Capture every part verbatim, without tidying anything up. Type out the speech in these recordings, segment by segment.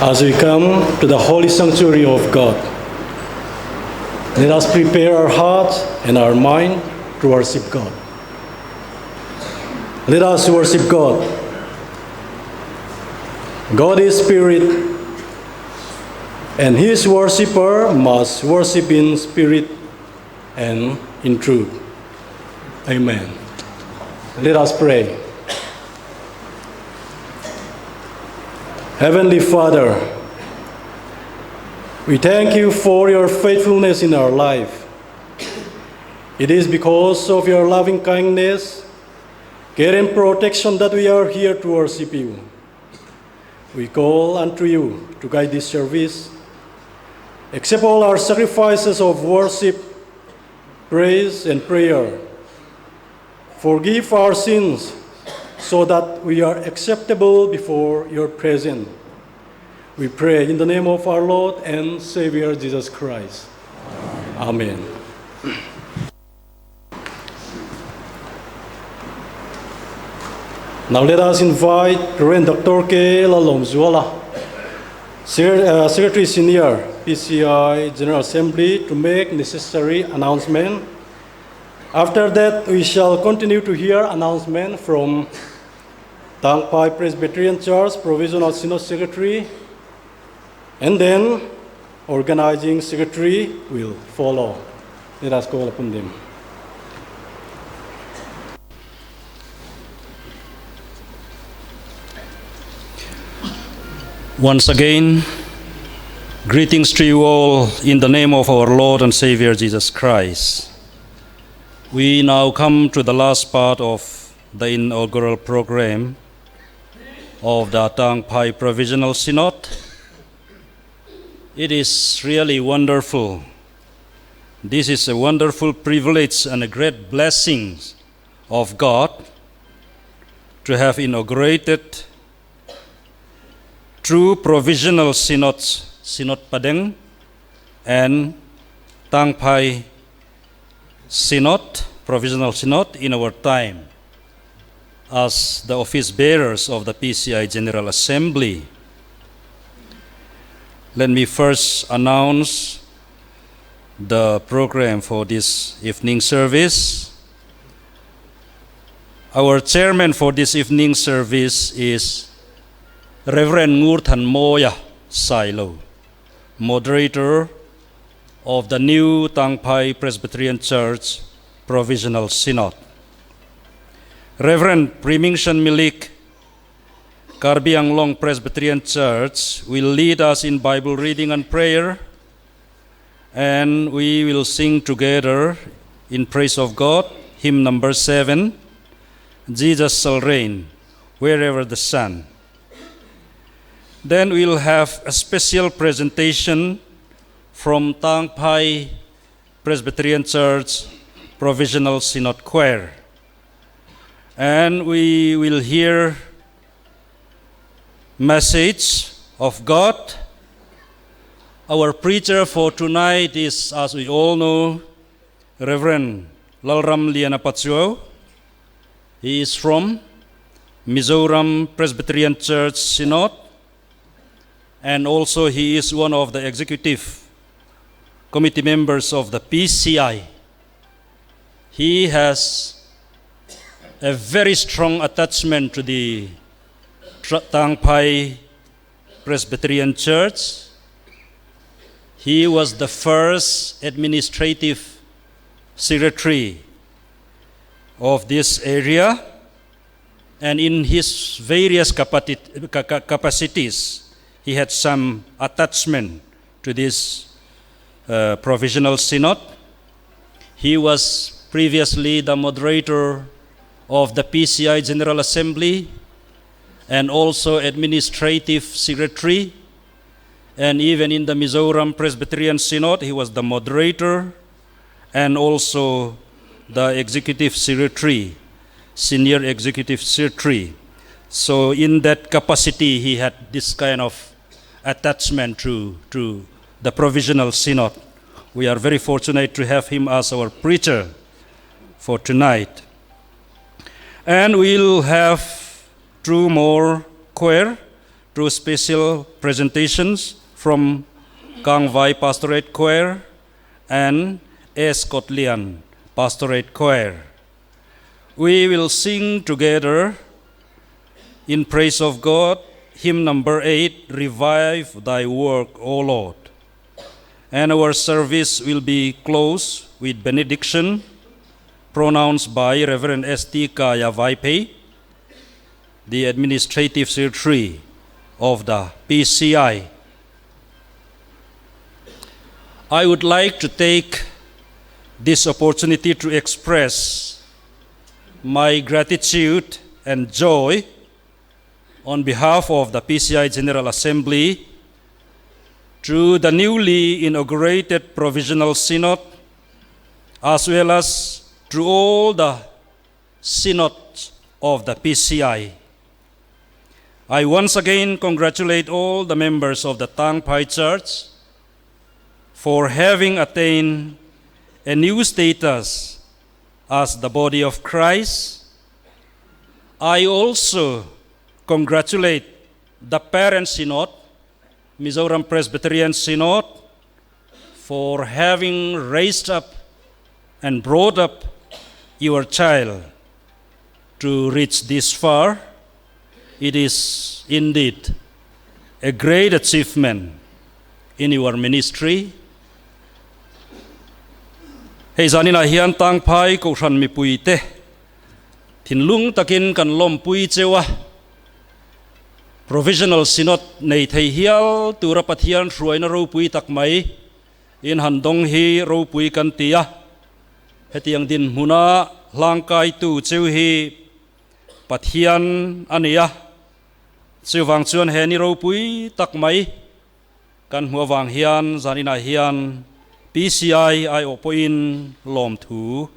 As we come to the holy sanctuary of God, let us prepare our hearts and our mind to worship God. Let us worship God. God is spirit, and his worshipper must worship in spirit and in truth. Amen. Let us pray. Heavenly Father, we thank you for your faithfulness in our life. It is because of your loving kindness, care and protection that we are here to worship you. We call unto you to guide this service. Accept all our sacrifices of worship, praise, and prayer. Forgive our sins so that we are acceptable before your presence. We pray in the name of our Lord and Savior Jesus Christ. Amen. Now let us invite Reverend Doctor K Lalawmzuala, Secre-, uh, Secretary Senior, P C I General Assembly, to make necessary announcement. After that, we shall continue to hear announcement from Tangphai Presbyterian Church Provisional Synod Secretary, and then Organizing Secretary will follow. Let us call upon them. Once again, greetings to you all in the name of our Lord and Savior Jesus Christ. We now come to the last part of the inaugural program of the Tangphai Provisional Synod. It is really wonderful. This is a wonderful privilege and a great blessing of God to have inaugurated two provisional synods, Synod Pdeng and Tangphai Synod, Provisional Synod in our time as the office bearers of the P C I General Assembly. Let me first announce the program for this evening service. Our chairman for this evening service is Reverend Ngurthanmawia Sailo, moderator of the new Tangphai Presbyterian Church Provisional Synod. Reverend Primingson Milik, Karbi Anglong Presbyterian Church, will lead us in Bible reading and prayer, and we will sing together in praise of God, hymn number seven, Jesus Shall Reign Wherever the Sun. Then we'll have a special presentation from Tangphai Presbyterian Church Provisional Synod Choir. And we will hear message of God. Our preacher for tonight is, as we all know, Reverend Lalramliana Pachuau. He is from Mizoram Presbyterian Church Synod, and also he is one of the executive committee members of the P C I. He has a very strong attachment to the Tra-, Tangphai Presbyterian Church. He was the first administrative secretary of this area, and in his various capati-, ca-, ca-, capacities, he had some attachment to this, uh, provisional synod. He was previously the moderator of the P C I General Assembly and also administrative secretary. And even in the Mizoram Presbyterian Synod, he was the moderator and also the executive secretary, senior executive secretary. So in that capacity, he had this kind of attachment to, to the provisional synod. We are very fortunate to have him as our preacher for tonight. And we'll have two more choir, two special presentations from Kangvai Pastorate Choir and Scotland Pastorate Choir. We will sing together in praise of God, hymn number eight, "Revive Thy Work, O Lord." And our service will be closed with benediction pronounced by Reverend S T Kaya Vaiphei, the Administrative Secretary of the P C I. I would like to take this opportunity to express my gratitude and joy on behalf of the P C I General Assembly to the newly inaugurated Provisional Synod, as well as to all the synods of the P C I. I once again congratulate all the members of the Tangphai Church for having attained a new status as the body of Christ. I also congratulate the parent synod, Mizoram Presbyterian Synod, for having raised up and brought up your child to reach this far. It is indeed a great achievement in your ministry. Hei zanin a hian Tangphai kohran mipui te thinlung takin kan lawmpui cheu a. Provisional Synod nei thei hial tura Pathian hruaina ropui tak mai in han dawng hi ropui kan ti a. Hetiang dinhmuna hlangkaitu cheu hi Pathian a ni a. Chuvang chuan he ni ropui tak mai kan hmu avang hian zanin a hian P C I aiawh pawhin lawmthu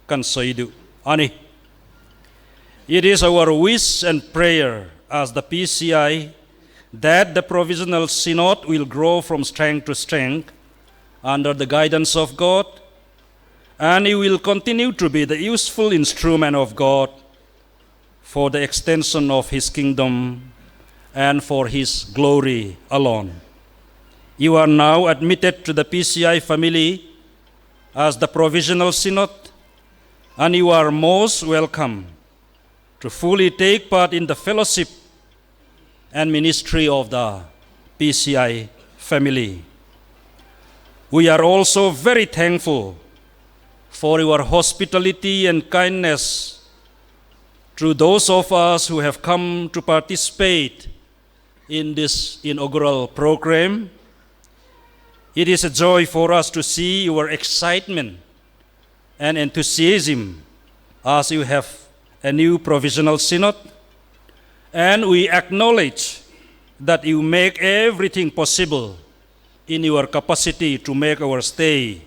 kan sawi duh a ni. It is our wish and prayer as the P C I that the Provisional Synod will grow from strength to strength under the guidance of God, and it will continue to be the useful instrument of God for the extension of His kingdom and for His glory alone. You are now admitted to the P C I family as the Provisional Synod, and you are most welcome to fully take part in the fellowship and ministry of the P C I family. We are also very thankful for your hospitality and kindness to those of us who have come to participate in this inaugural program. It is a joy for us to see your excitement and enthusiasm as you have a new Provisional Synod, and we acknowledge that you make everything possible in your capacity to make our stay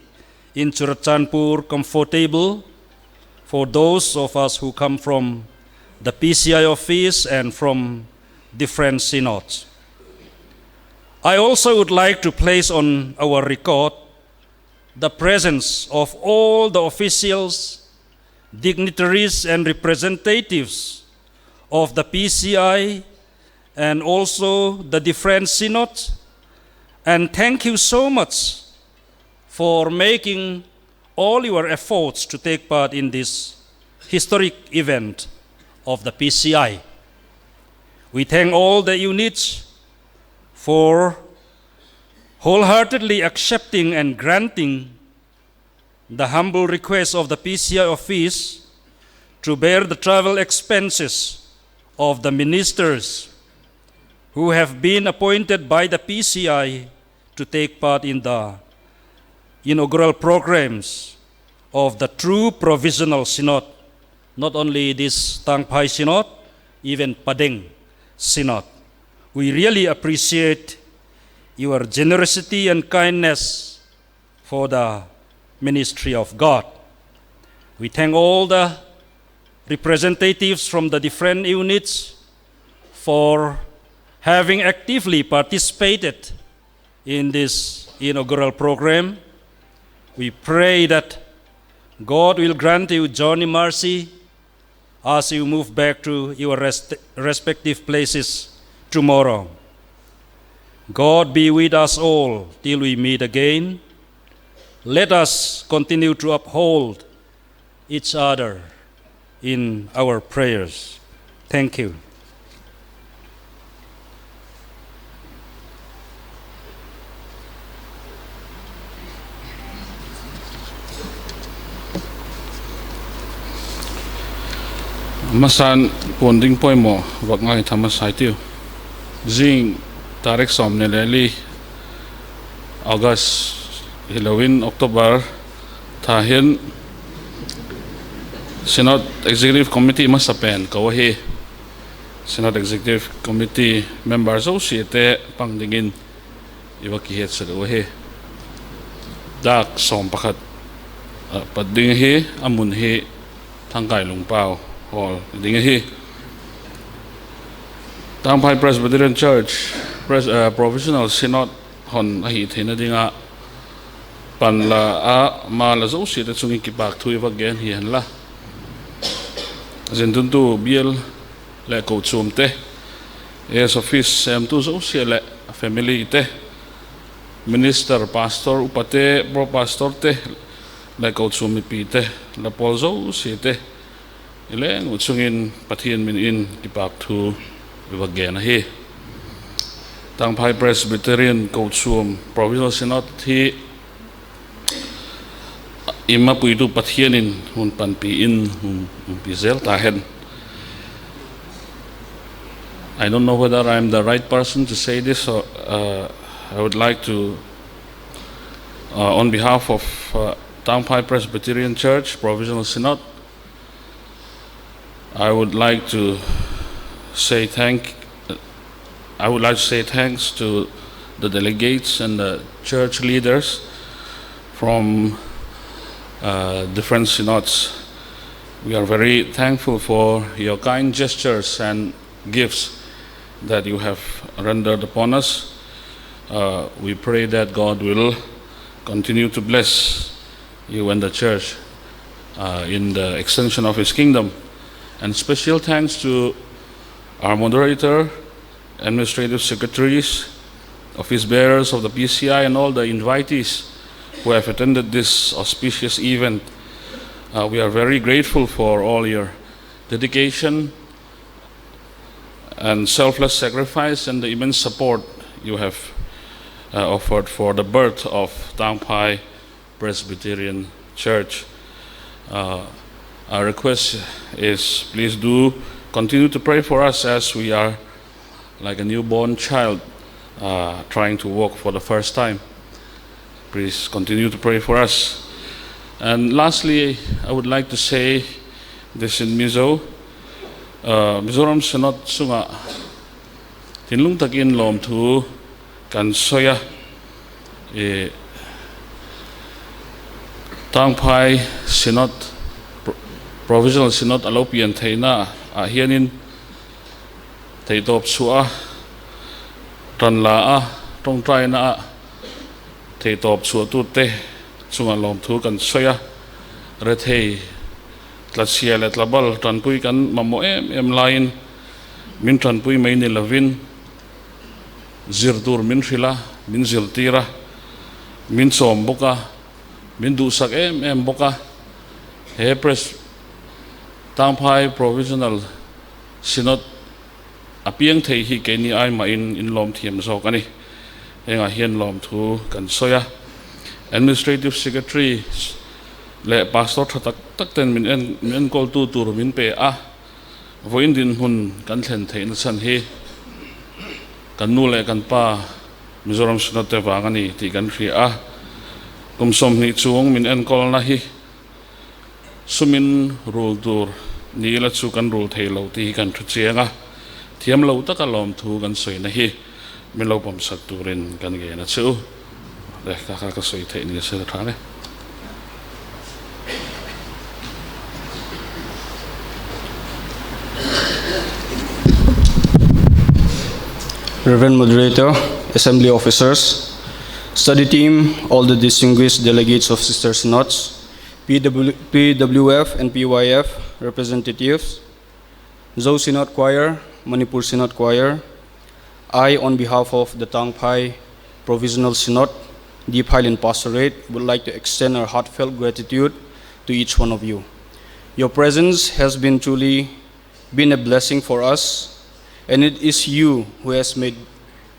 in Churachandpur comfortable for those of us who come from the P C I office and from different synods. I also would like to place on our record the presence of all the officials, dignitaries and representatives of the P C I and also the different synods, and thank you so much for making all your efforts to take part in this historic event of the P C I. We thank all the units for wholeheartedly accepting and granting the humble request of the P C I office to bear the travel expenses of the ministers who have been appointed by the P C I to take part in the inaugural programs of the true Provisional Synod, not only this Tangphai Synod, even P'adeng Synod. We really appreciate your generosity and kindness for the ministry of God. We thank all the representatives from the different units for having actively participated in this inaugural program. We pray that God will grant you journey mercy as you move back to your rest-, respective places tomorrow. God be with us all till we meet again. Let us continue to uphold each other in our prayers. Thank you. Hmasan puon ding poimaw vak ngai tha hmasa ei tiu. Zing tarik sawmhni le li August hi loin October tha hin Synod Executive Committee hmasa pen ko a hi. Synod Executive Committee member zosie te pang dingin i va kihet sa lo a hi. Dak sawm pakhat a pat ding hi, a hmun hi Thangkai Lungpau Hall ding hi. Tangphai Presbyterian Church Pres-, uh, Provisional Synod hon a hih theina dinga pan la a, ma la zosie te chungin kipak thu i va gen hi hen la. Zinduntu biel le kochuam te, A S office semtu zosie le family te, minister, pastor, upa te, pro pastor te, le kochuam mipi te, le pawl zosie te, i leng u chungin Pathien hmingin kipak thu i va gen a hi. Tangphai Presbyterian Kochuam Provisional Synod hi i mapuitu Pathienin hun panpiin hun, hun pi zel ta hen. I don't know whether I'm the right person to say this, so, uh, I would like to, uh, on behalf of, uh, Tangphai Presbyterian Church Provisional Synod, I would like to say thank, I would like to say thanks to the delegates and the church leaders from, uh, different synods. We are very thankful for your kind gestures and gifts that you have rendered upon us. Uh, we pray that God will continue to bless you and the church, uh, in the extension of His kingdom. And special thanks to our moderator, administrative secretaries, office bearers of the P C I, and all the invitees who have attended this auspicious event. Uh, we are very grateful for all your dedication and selfless sacrifice and the immense support you have, uh, offered for the birth of Tangphai Presbyterian Church. Uh, our request is, please do continue to pray for us as we are like a newborn child, uh, trying to walk for the first time. Please continue to pray for us. And lastly, I would like to say this in Mizo. Uh, Mizoram Synod sunga thinlung takin lawmthu kan sawi a. E, Tangphai Synod, Pro-, Provisional Synod a lo pian theina a hianin theitawp chhuah a, ṭan la a, ṭawngṭaina a, theitawp chhuahtute chunga lawmthu kan sawi a. Rethei, tla chhia le tla bal ṭanpui kan mamawh em em laiin, min ṭanpui mai ni lovin, zir tur min hril a, min zirtir a, min chawm bawk a, min duhsak em em bawk a. He Pres-, Tangphai Provisional Synod a piang thei hi keini ai mahin in lawm thiam zawk a nih. Hieng ang hian lawmthu kan sawi a. Administrative Secretary le Pastor ṭha tak tak ten min en, min enkawltu tur min pe a. Vawiin dinhmun kan thlen theihna chhan hi kan nu le kan pa Mizoram Synod te vang a ni tih kan hria a. Kum sawmhnih chung min enkawlna hi sumin rul tur ni ila chu kan rul thei lo tih hi kan thu chiang a, thiam lo taka lawmthu kan sawina hi min lo pawmsak turin kan ngen a che u. Le, ka, ka, ka sawi theih ni se ṭha le. Reverend Moderator, Assembly Officers, Study Team, all the distinguished delegates of Sister Synods, P W, P W F and P Y F representatives, Zo Synod Choir, Manipur Synod Choir, I, on behalf of the Tangphai Provisional Synod, Diphailin Pastorate, would like to extend our heartfelt gratitude to each one of you. Your presence has been truly been a blessing for us, and it is you who has made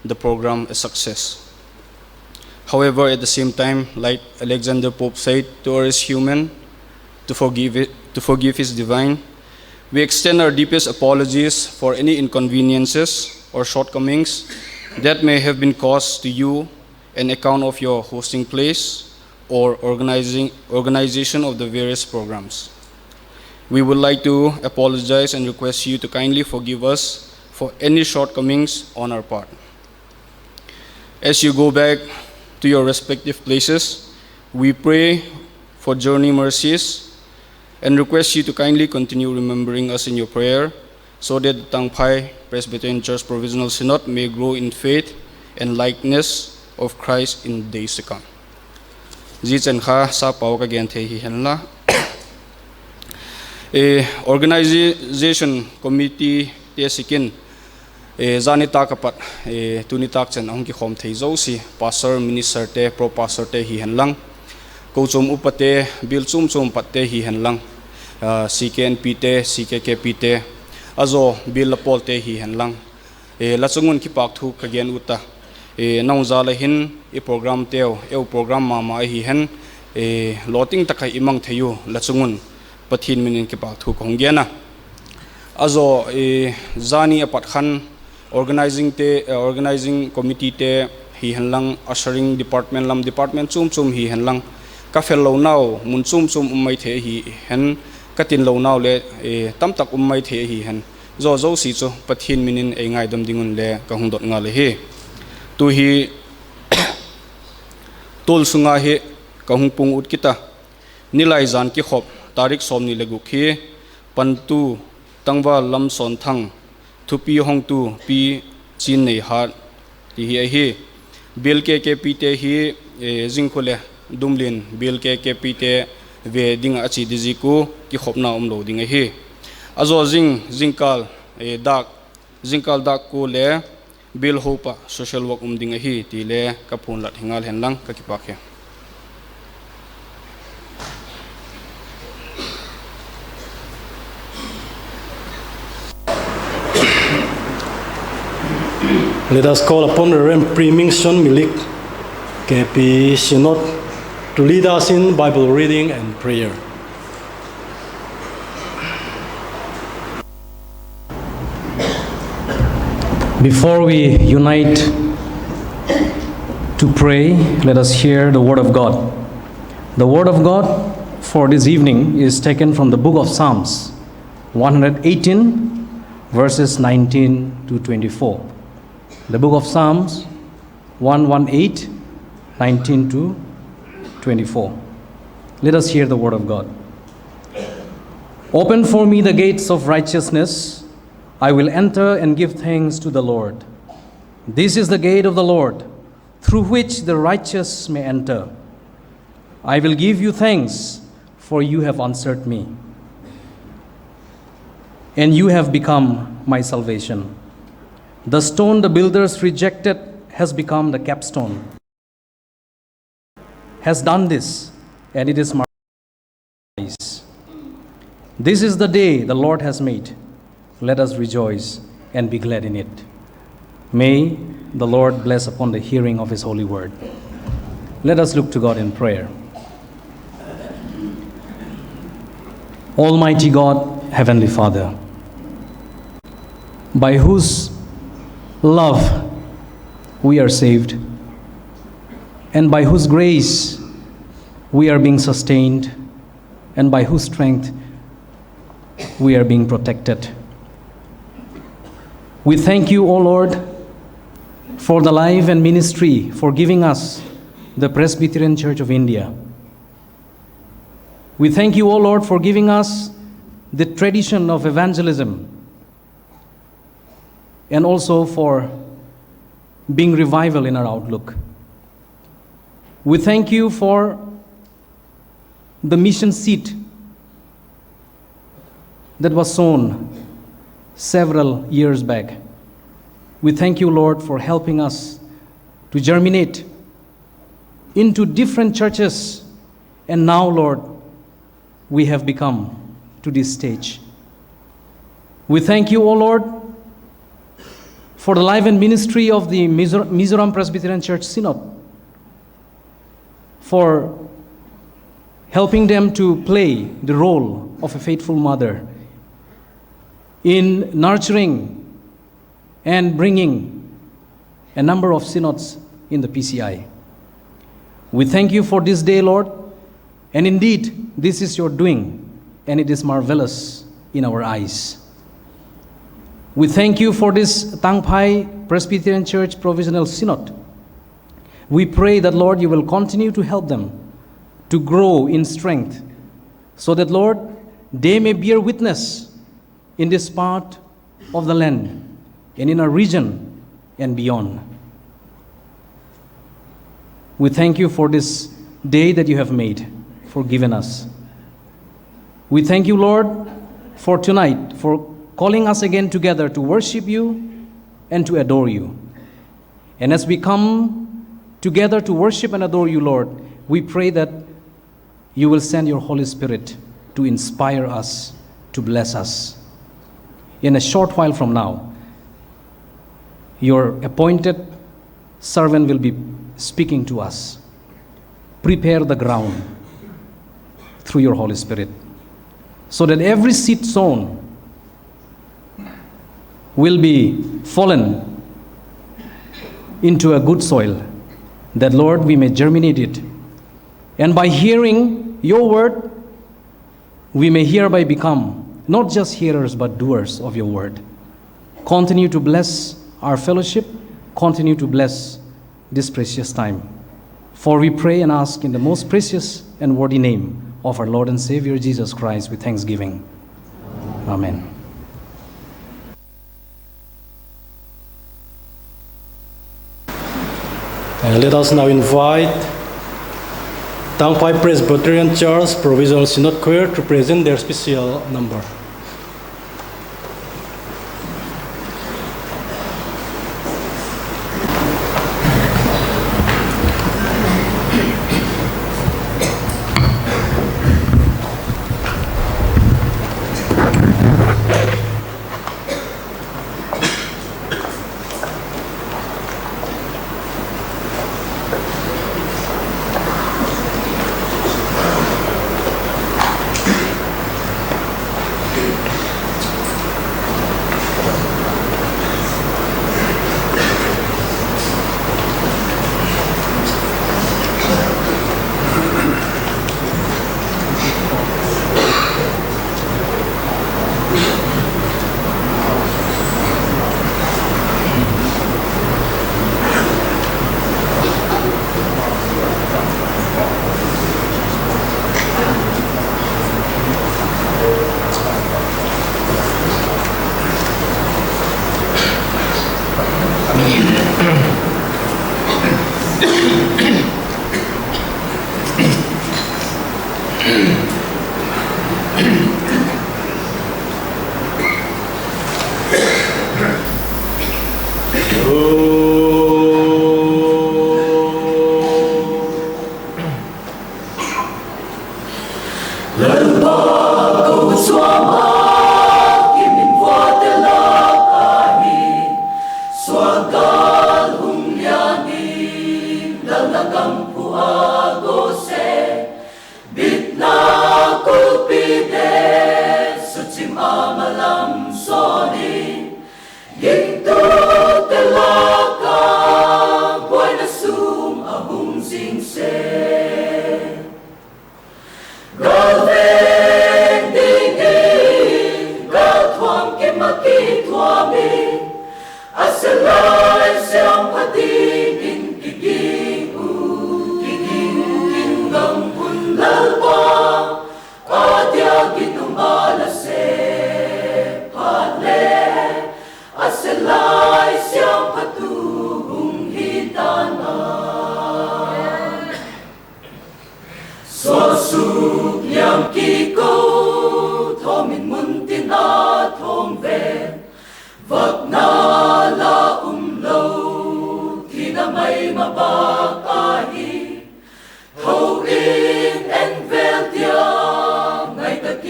the program a success. However, at the same time, like Alexander Pope said, "To err is human, to forgive it, to forgive is divine." We extend our deepest apologies for any inconveniences or shortcomings that may have been caused to you on account of your hosting place or organizing, organization of the various programs. We would like to apologize and request you to kindly forgive us for any shortcomings on our part. As you go back to your respective places, we pray for journey mercies and request you to kindly continue remembering us in your prayer, so that the Tangphai Presbyterian Church Provisional Synod may grow in faith and likeness of Christ in days to come. Zie chen kha sap pau ka gen thei hi hen la. E, organization committee te sikin, e, zani tak a pat, e, tuni tak chen a hung kikhawm thei zo si, pastor, minister te, pro pastor te hi hen lang, kochuam upa te, biel chuom chuom pat te hi hen lang, a, C K N P te, C K K P te, a zo biel la pawl te hi hen lang. E, la chungun kipak thu ka gen u ta. E, nang zala hin i program teu, eu program mama a hi hen, e, lawting taka i mang thei u, la chungun Pathien minin kipak thu ka hung gen a. A zo, e, zani a pat khan organizing te, e, organizing committee te hi hen lang, ushering department lam department chuom chuom hi hen lang, ka fel lo nau, mun chuom chuom um mai thei hi hen, ka tin lo nau le, e, tam tak um mai thei hi hen. Zo zo si chu Pathien minin ei ngaidam ding un le ka hung dot ngal hi. Tu hi tuol sunga hi ka hung pung ut kit a. Nilai zan kikhop, tarik sawmhni le guk hi, pantu Tangval Lamsawnthang, thupi hawngtu Pi Chinneihat, ti hi a hi. Biel K K P te hi, e, zing khu le Dumlien Biel K K P te ve ding a chi di zie ku kikhopna um lo ding a hi. A zo zing, zingkal, e, dak, zingkal dak ku le biel hopa social work um ding a hi ti le ka phun lat hi ngal hen lang ka kipak hi. Let us call upon Reverend Pri Ming Son Milik, K P Synod, to lead us in Bible reading and prayer. Before we unite to pray, let us hear the word of God. The word of God for this evening is taken from the book of Psalms, one hundred eighteen, verses nineteen to twenty-four. The book of Psalms, one one eight, nineteen to twenty-four. Let us hear the word of God. "Open for me the gates of righteousness. I will enter and give thanks to the Lord. This is the gate of the Lord, through which the righteous may enter. I will give you thanks, for you have answered me, and you have become my salvation. The stone the builders rejected has become the capstone, has done this, and it is my eyes. This is the day the Lord has made. Let us rejoice and be glad in it." May the Lord bless upon the hearing of his holy word. Let us look to God in prayer. Almighty God, Heavenly Father, by whose love we are saved, and by whose grace we are being sustained, and by whose strength we are being protected. We thank you, O Lord, for the life and ministry, for giving us the Presbyterian Church of India. We thank you, O Lord, for giving us the tradition of evangelism and also for being revival in our outlook. We thank you for the mission seed that was sown several years back. We thank you, Lord, for helping us to germinate into different churches. And now, Lord, we have become to this stage. We thank you, O Lord, for the life and ministry of the Mizo-, Mizoram Presbyterian Church Synod, for helping them to play the role of a faithful mother in nurturing and bringing a number of synods in the P C I. We thank you for this day, Lord, and indeed, this is your doing, and it is marvelous in our eyes. We thank you for this Tangphai Presbyterian Church Provisional Synod. We pray that, Lord, you will continue to help them to grow in strength, so that, Lord, they may bear witness in this part of the land and in our region and beyond. We thank you for this day that you have made, for giving us. We thank you, Lord, for tonight, for calling us again together to worship you and to adore you. And as we come together to worship and adore you, Lord, we pray that you will send your Holy Spirit to inspire us, to bless us. In a short while from now, your appointed servant will be speaking to us. Prepare the ground through your Holy Spirit, so that every seed sown will be fallen into a good soil, that, Lord, we may germinate it. And by hearing your word, we may hereby become not just hearers but doers of your word. Continue to bless our fellowship. Continue to bless this precious time. For we pray and ask in the most precious and worthy name of our Lord and Savior Jesus Christ with thanksgiving. Amen. Uh, let us now invite Tangphai Presbyterian Church Provisional Synod Choir to present their special number.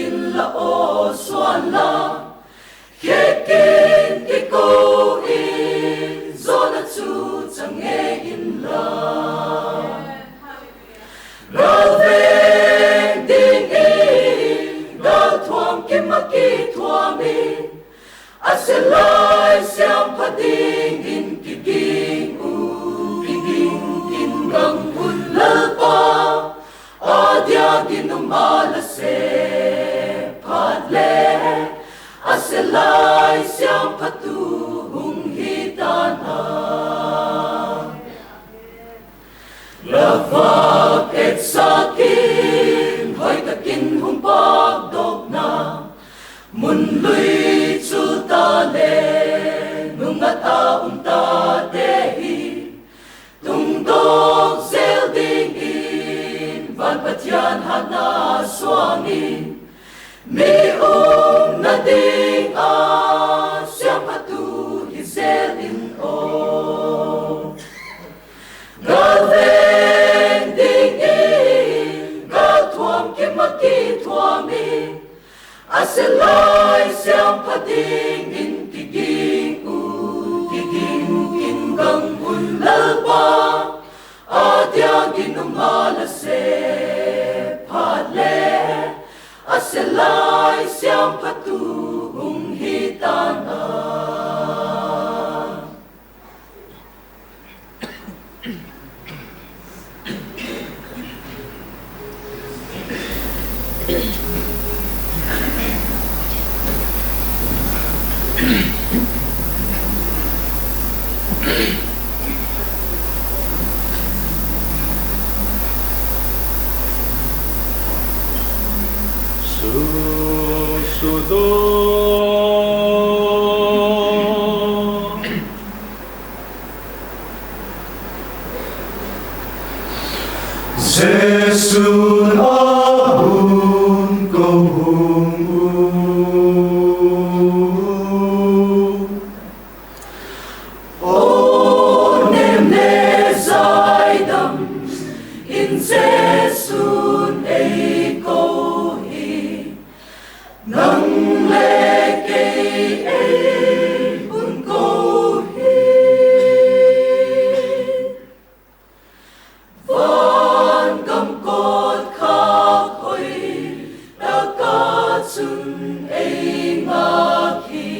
inla aw suan la, khêkin kiko inzawna chu chang ngei inla. Gal veng dingin gal thuam kim a kithuamin, a se lai siam pha dingin kiging u, kiging kin gang un Lalpa, a diak in um a la se phat le, a se lai siam phatu hung hi ta na. Lavak et sakin hoi takin hung pak dawk na, mun lui chu ta le nunga ta um ta te hi, tung dawk zel dingin van Pathian hatna suangin, mi umna dinga siam phatu hi zel in aw. Gal veng dingin gal thuam kim a kithuamin, a se lai siam pha dingin kiging u, kiging kin gang un Lalpa, a diak in um a la se phat le, a se lai siam phatu hung hi ta na. Su, su do. Jesu'n a hun ko hung u. O nem le zaidam in Jesu'n ei ko hi. Nang le kei ei hun ko hi. Van gam kot kha hoi taka chun ei ngak hi.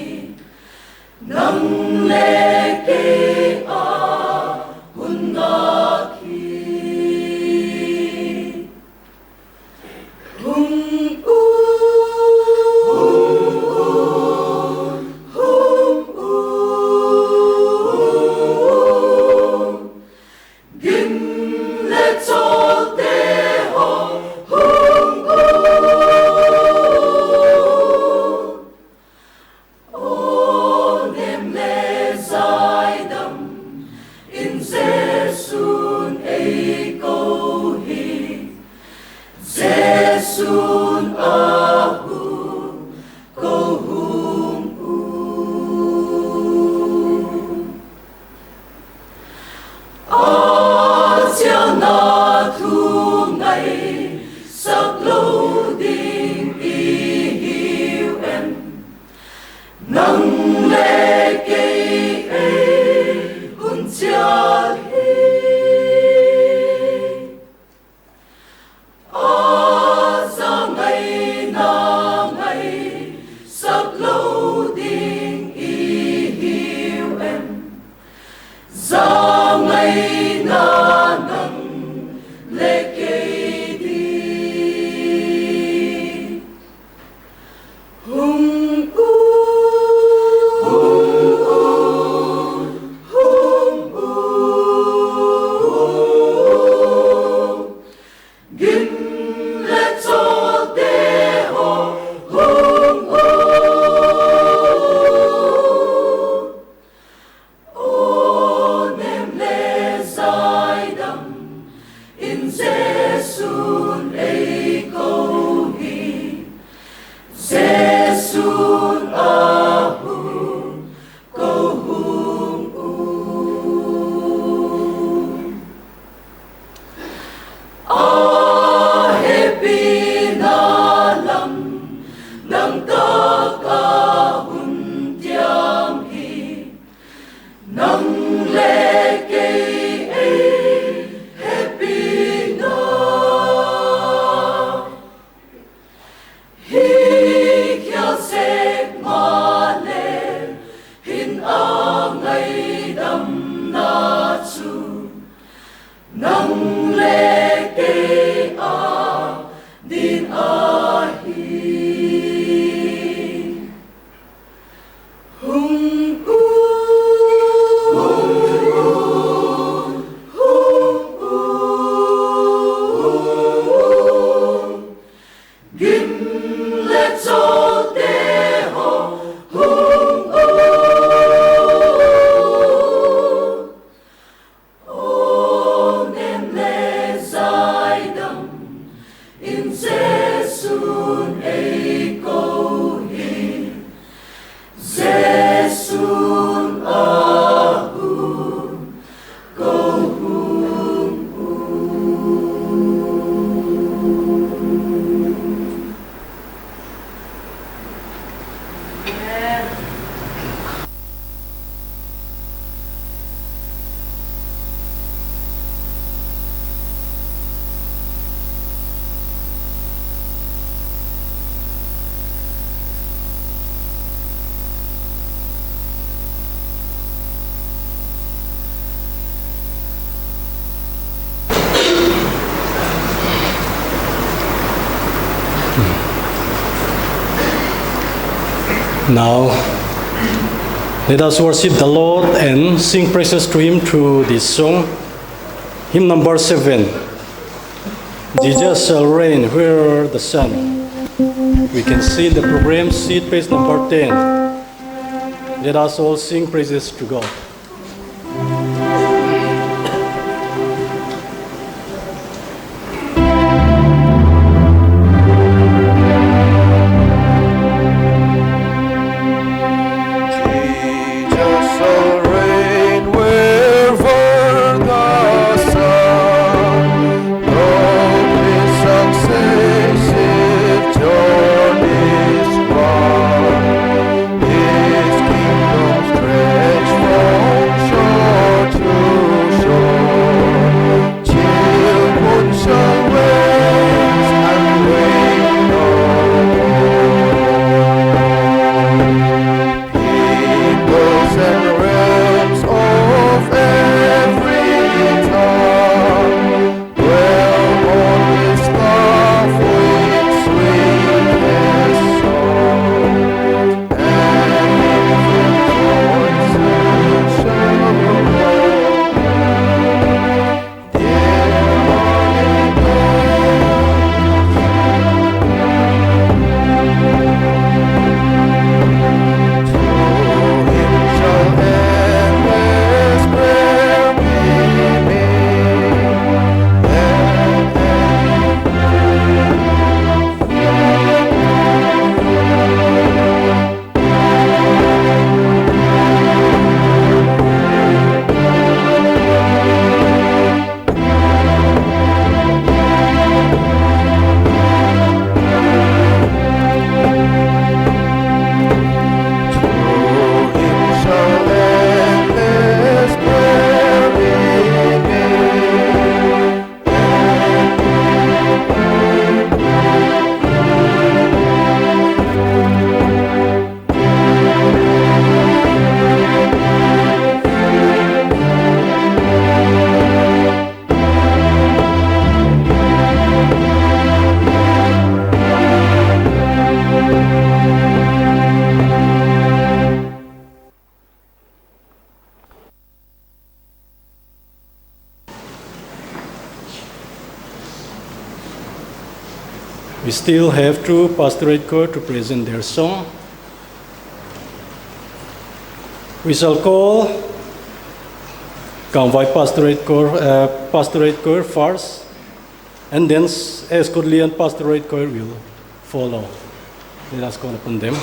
Nang le kei a hun ngak hi. Hung u, hung u, hung u. Gim le chawlte haw, hung u. O nem le zaidam in Jesu'n ei ko hi. Jesu'n a hun ko hung u. A chialna thu ngaisak lo ding i hiu em? Nang le kei ei hun chial hi. A zangaina ngaisak lo ding i hiu em? Zangaina nang le kei ding. Hung u, hung u, hung u. Gim le chawlte haw, hung u. O nem le zaidam in Jesu'n ei ko hi. Jesu Now, let us worship the Lord and sing praises to Him through this song. Hymn number seven, Jesus Shall Reign Where the Sun. We can see in the program sheet, page number ten. Let us all sing praises to God. Jesus shall reign wherever the sun, though his successive journeys run. His kingdom stretch from shore to shore, till moon shall wax and rain no more. Peoples and realms of every tongue, dwell on this love with sweetest song, and infant voices shall call. Dear Holy Ghost, to him shall endless prayer be made. We still have two pastorate choir to present their song. We shall call Kangvai Pastorate Choir, uh, Pastorate Choir first, and then S-, Escotland Pastorate Choir will follow. Let us call upon them.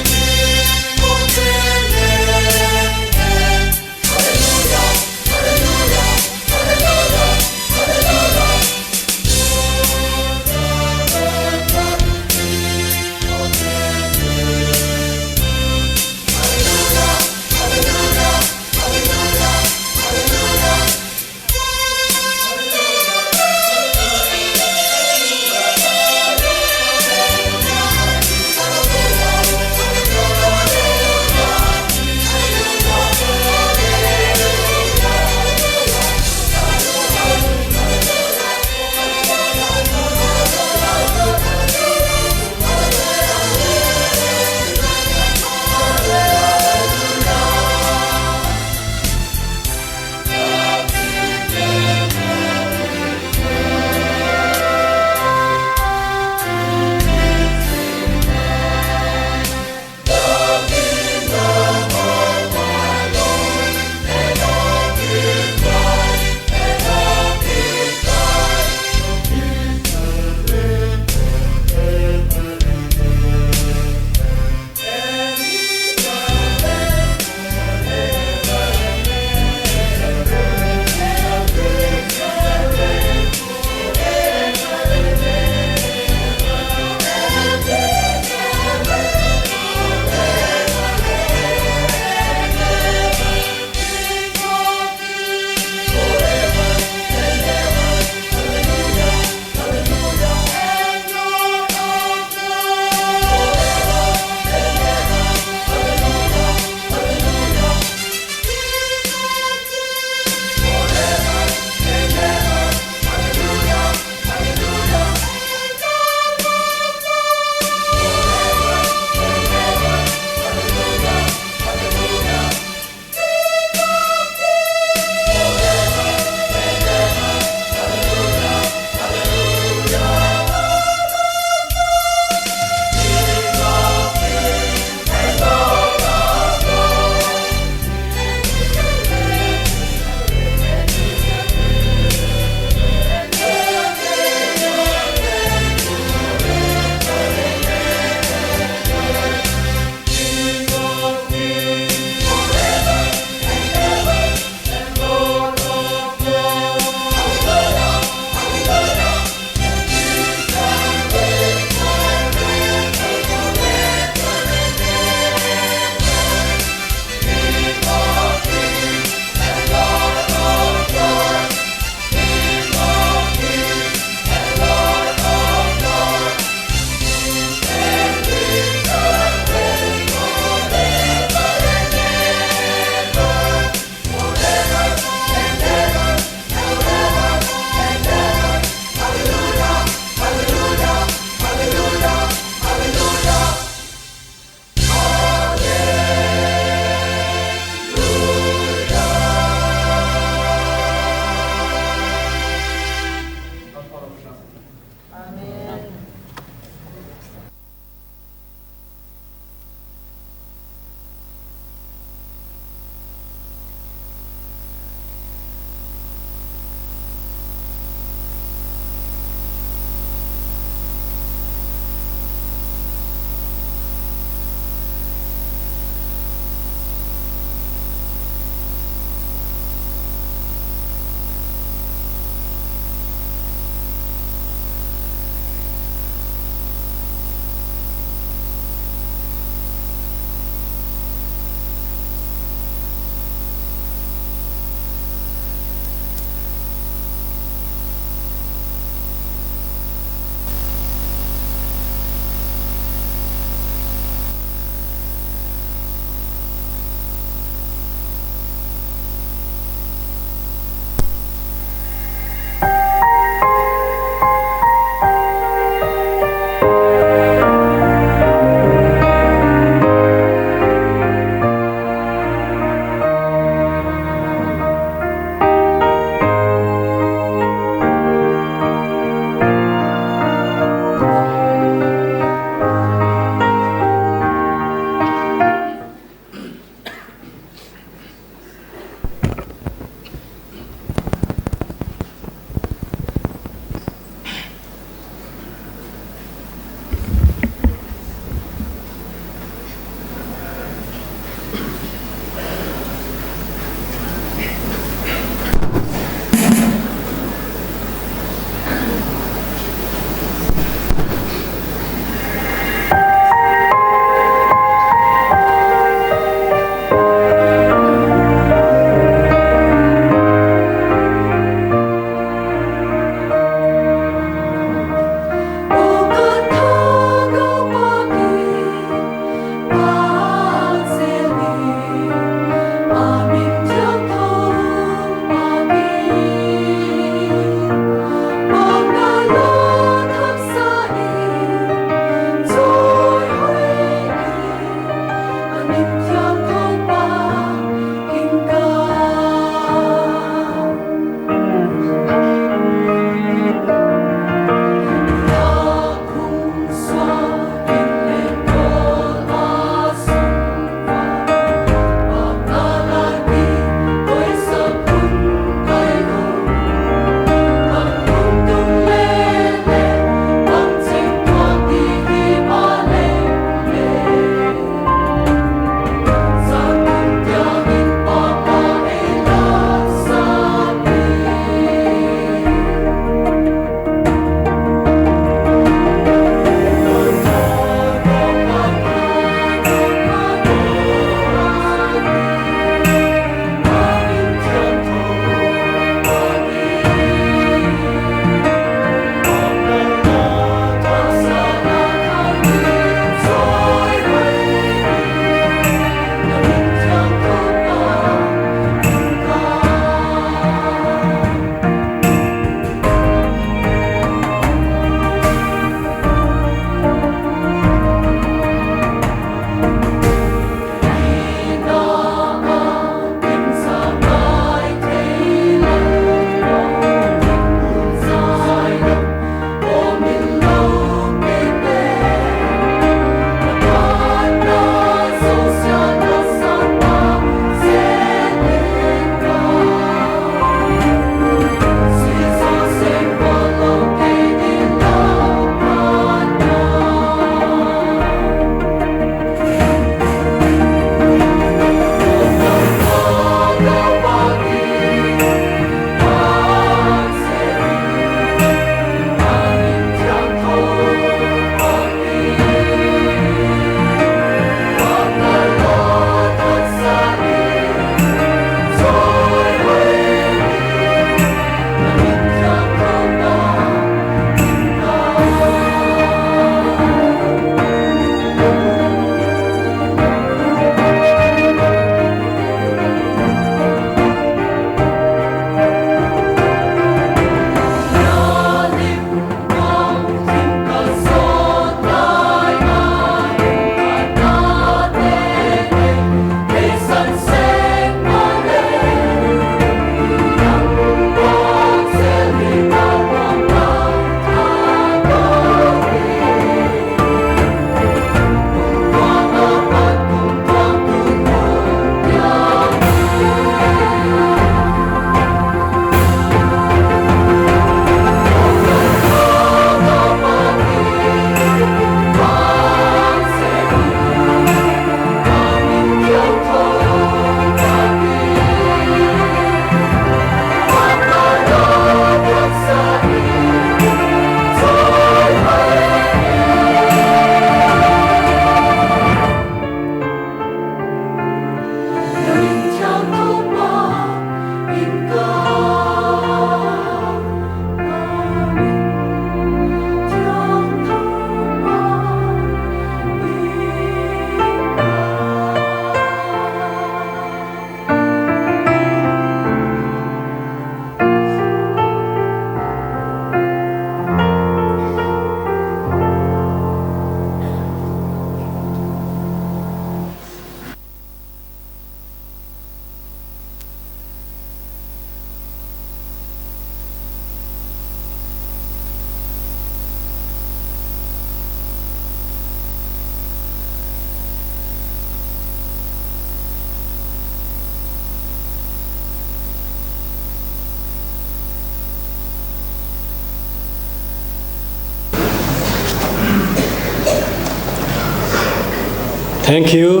Thank you,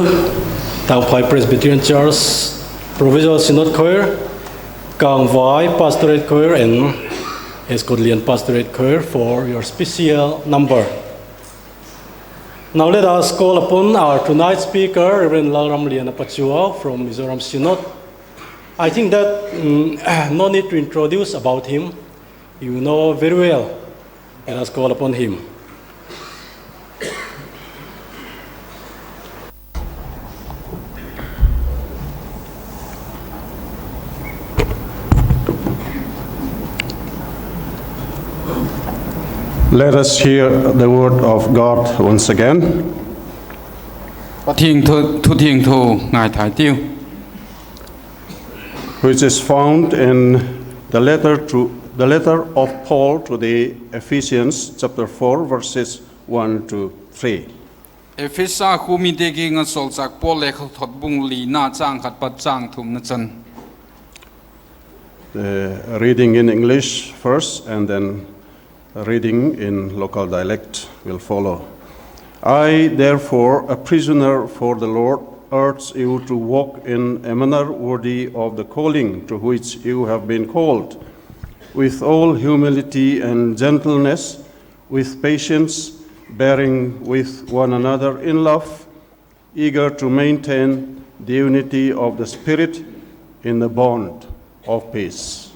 Tangphai Presbyterian Church Provisional Synod Choir, Kangvai Pastorate Choir, and Scotland Pastorate Choir for your special number. Now let us call upon our tonight's speaker, Reverend Lalramliana Pachuau from Mizoram Synod. I think that, mm, no need to introduce about him. You know very well. Let us call upon him. Let us hear the word of God once again. Pathieng thu, thu thiengtho ngaithla ei tiu. Which is found in the letter to, the letter of Paul to the Ephesians, chapter four, verses one to three. Ephesa khuomite kienga sawlchâk Paul lekhathot bung lina chang khat pat chang thumna chan. The reading in English first, and then reading in local dialect will follow. I, therefore, a prisoner for the Lord, urge you to walk in a manner worthy of the calling to which you have been called, with all humility and gentleness, with patience, bearing with one another in love, eager to maintain the unity of the Spirit in the bond of peace.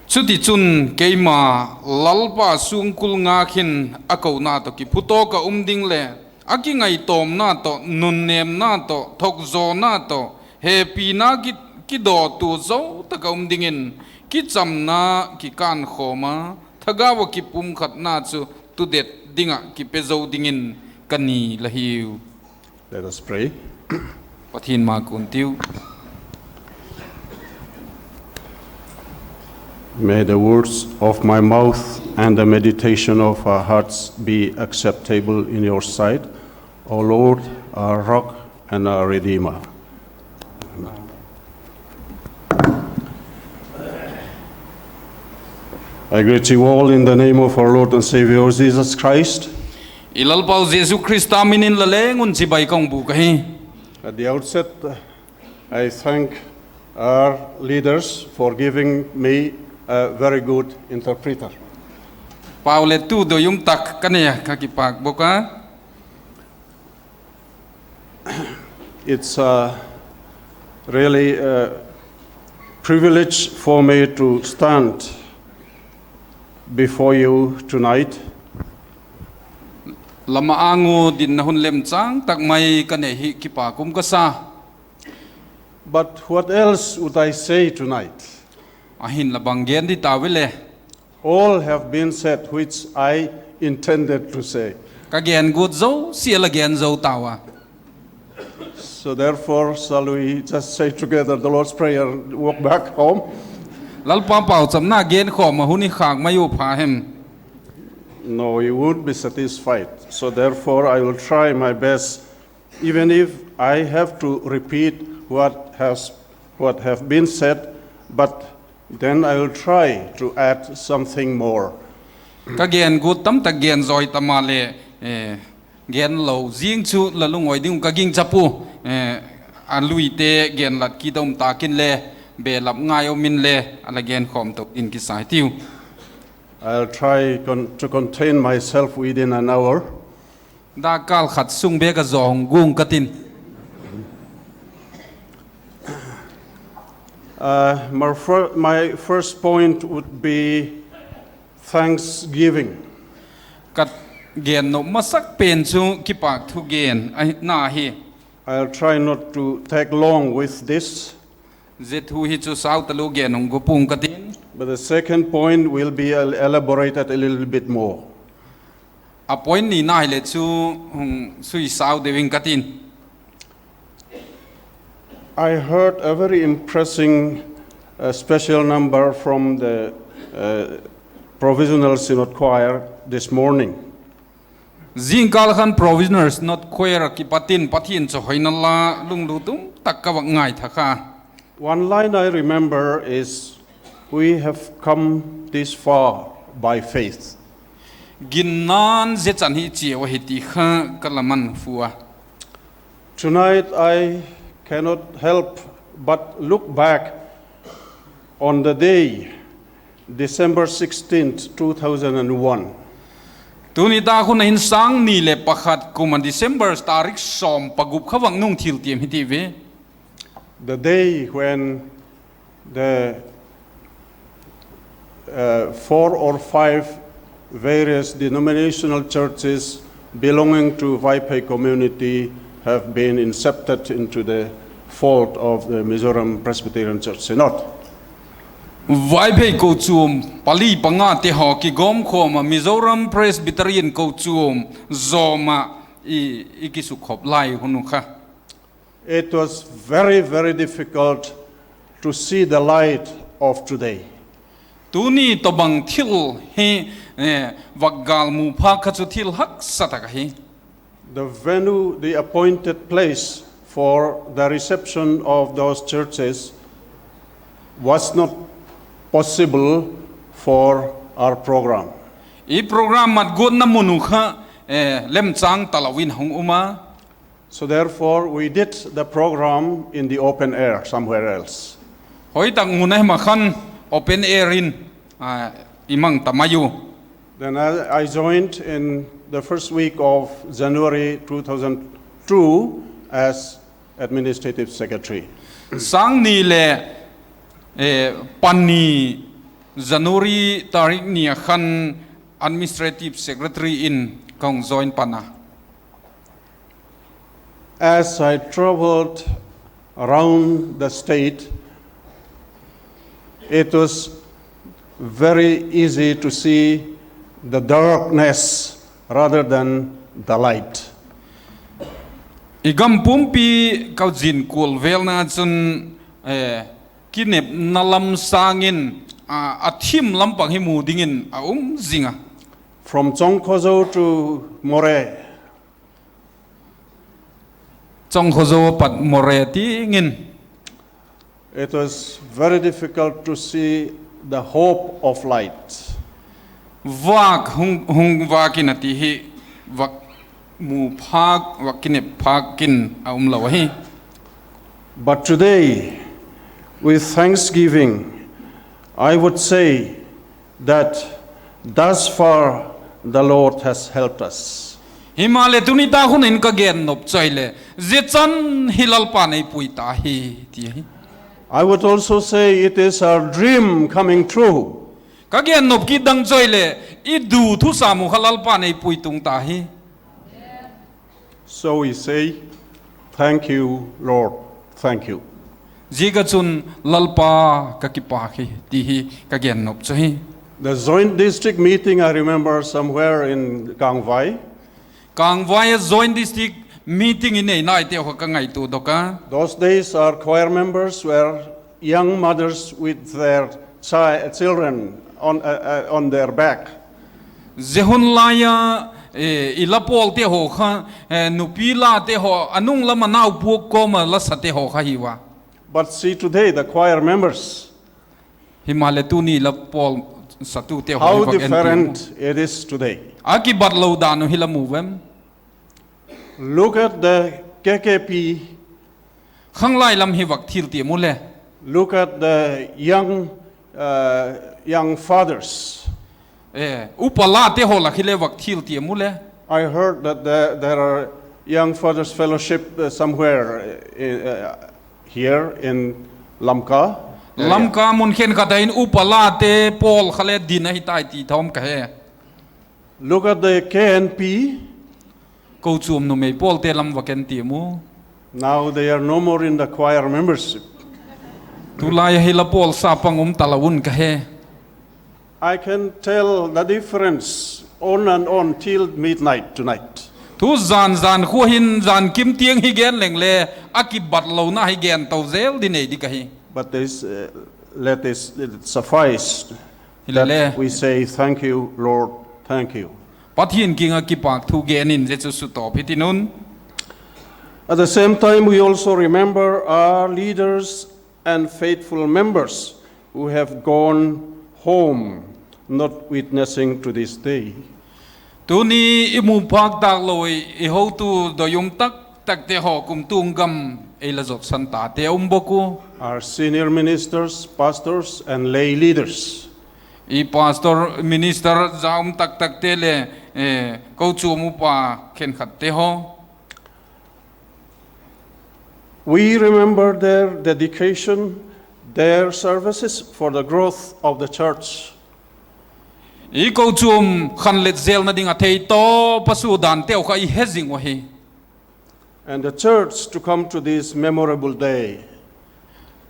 Chuti chun keima Lalpa sungkul ngak hin a kona tawh kiphutawka um ding le, a kingaitawmna tawh, nunnêmna tawh, thokzawna tawh, hepina ki, kidawtu zo taka um dingin, kichamna kikânkhawma, thagaua kipumkhatna chu tudet dinga kipe zo dingin ka ni la hiu. Let us pray. Pathien ma kuon tiu. May the words of my mouth and the meditation of our hearts be acceptable in your sight, O Lord, our rock and our redeemer. I greet you all in the name of our Lord and Savior Jesus Christ. I Lalpa Jesu Krista hmingin la le ngun chibai ka hung buk a hi. At the outset, I thank our leaders for giving me a very good interpreter. Pau le tu doi um tak ka nei a, ka kipak bok a. It's, uh, really a privilege for me to stand before you tonight. Lama angu dinna hun lem chang tak mai ka nei hi kipak um ka sa. But what else would I say tonight? A hin la bang gen ding ta ve le? All have been said which I intended to say. Ka gen gut zo si la gen zo ta a. So therefore, shall we just say together the Lord's Prayer and walk back home? Lalpa pauchapna gen khawma hun hi khak mai u pha hem? No, you won't be satisfied. So therefore, I will try my best, even if I have to repeat what has, what have been said, but then I will try to add something more. Ka gen gut tam tak gen zawi ta ma le, eh, gen lo zing chu la lungawi ding ka ging chap u, eh, a luite gen lat ki dom takin le, belap ngai awmin le, a la gen khawm tawk in ki sa ei tiu. I'll try con-, to contain myself within an hour. Dakkal khat sung bek a zawng gung ka tin. Uh, my fir-, my first point would be thanksgiving. Ka gen nop masak pen chu kipak thu gen a ni hi. I'll try not to take long with this. Zet thu hi chu sau taluo gen hung ko puong ka tin. But the second point will be el-, elaborated a little bit more. A point nina hi le chu hung sui sau deuin ka tin. I heard a very impressive, uh, special number from the, uh, Provisional Synod Choir this morning. Zingkal khan Provisional Synod Choir kipatin Pathien chawihoina la lunglut um tak ka va ngaithla kha. One line I remember is, "We have come this far by faith." Ginna'n zechan hi cheu a hi ti kha ka la man fu a. Tonight I cannot help but look back on the day, December sixteenth, two thousand and one. Tuni ta hun hin sang ni le pakhat kuma December tarik sawm pagup kha vak nung thil tiem hi ti ve. The day when the, uh, four or five various denominational churches belonging to Vaiphei community have been incepted into the fold of the Mizoram Presbyterian Church Synod. Vaiphei kochuam pali panga te haw kigawm khawma Mizoram Presbyterian kochuam zawma i, i kisukhop lai hun kha. It was very, very difficult to see the light of today. Tuni tobang thil hi, eh, vak galmu pha kha chu thil haksa tak a hi. The venue, the appointed place for the reception of those churches was not possible for our program. I program mat guotna mun u kha, eh, lemchang ta loin hung um a. So therefore, we did the program in the open air somewhere else. Hoi tak ngun a hma khan open air in, ah, i mang ta mai u. Then I, I joined in the first week of January two thousand two as administrative secretary. Sang ni le, eh, pani January tarik ni a khan administrative secretary in ka hung join pan a. As I traveled around the state, it was very easy to see the darkness rather than the light. I gam pumpi ka zin kuol velna chun, eh, kinepna lam sangin, ah, a thim lampang hi hmu dingin a um zing a. From Chongkhozo to Moreh, Chongkhozo pat Moreh tiengin. It was very difficult to see the hope of light. Vak hung, hung vakin a ti hi, vak hmu phak, vak kinep phakin a um lo a hi. But today, with thanksgiving, I would say that thus far the Lord has helped us. Hi ma le tuni ta hun in ka gen nop choi le, zechan hi Lalpan ei pui ta hi, ti hi. I would also say it is our dream coming true. Ka gen nop ki dang choi le, i du thusam u kha Lalpan ei pui tung ta hi. So we say, "Thank you, Lord. Thank you." Ziek a chun Lalpa ka kipak hi, ti hi ka gen nop chu hi. The joint district meeting, I remember, somewhere in Kangvai. Kangvai a joint district meeting i nei nai te kha ka ngaituo dawk a. Those days our choir members were young mothers with their chi-, children on, uh, uh, on their back. Zehun laia, eh, i la pawl te haw kha, eh, nupi la te haw, a nung lama nau puok kawma la sa te haw kha hi ua. But see today the choir members. Hi ma le tuni la pawl satu te haw hi vak en ti mu. How different it is today. A kibat lo dan u hi la mu vem. Look at the K K P. Khanglai lam hi vak thil ti mu le. Look at the young, uh, young fathers. Eh, upa la te haw la khi le vak thil ti mu le. I heard that there, there are young fathers fellowship, uh, somewhere, uh, in, uh, here in Lamka area. Lamka mun khen khat a hin upa la te pawl kha le din a hi tai ti thawm ka he. Look at the K N P. Kochuam numei pawl te lam vak en ti mu. Now they are no more in the choir membership. Tulai hi la pawl sa pang um ta lo un ka he. I can tell the difference on and on till midnight tonight. Thu zan zan khu hin zan kim tieng hi gen leng le a kibat lo na hi gen to zel di nei di ka hi. But this, uh, let this, it suffice. Hi le le. That we say, "Thank you, Lord, thank you." Pathien kinga kipak thu genin zia chu sutawp hi ti nun. At the same time, we also remember our leaders and faithful members who have gone home not witnessing to this day. Tuni i hmu phak tak lo i, i hotu doi um tak tak te haw kum tung gam ei la zot san ta te um bok u. Our senior ministers, pastors and lay leaders. I pastor, minister za um tak tak te le, eh, kochuam upa khenkhat te haw. We remember their dedication, their services for the growth of the church. I kochuam khanlet zelna dinga thei tawpa suo dan te kha i he zing u hi. And the church to come to this memorable day.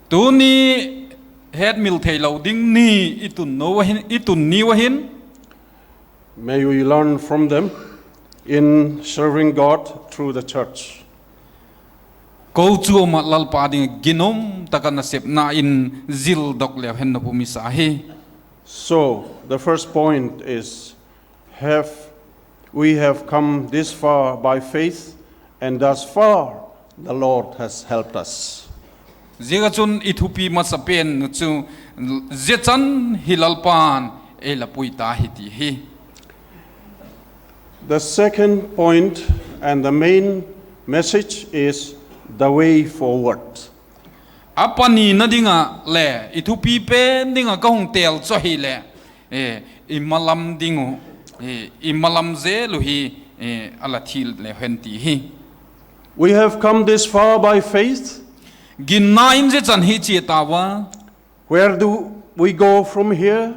Tuni hetmil thei lo ding ni i tun naw hin, i tun ni u hin. May we learn from them in serving God through the church. Kochuama Lalpa ding ginom taka nasepna in zil dok leu hen nawk um i sa hi. So, the first point is, have, we have come this far by faith, and thus far the Lord has helped us. Ziaka chun i thupi hmasa pen chu zia chan hi Lalpan ei la pui ta hi ti hi. The second point and the main message is the way forward. A panina dinga le i thupi pen dinga ka hung tel chu hi le, eh, i malam ding u, eh, i malam zel u hi, eh, a la thil leu hen ti hi. We have come this far by faith. Ginna in zia chan hi chi ta va. Where do we go from here?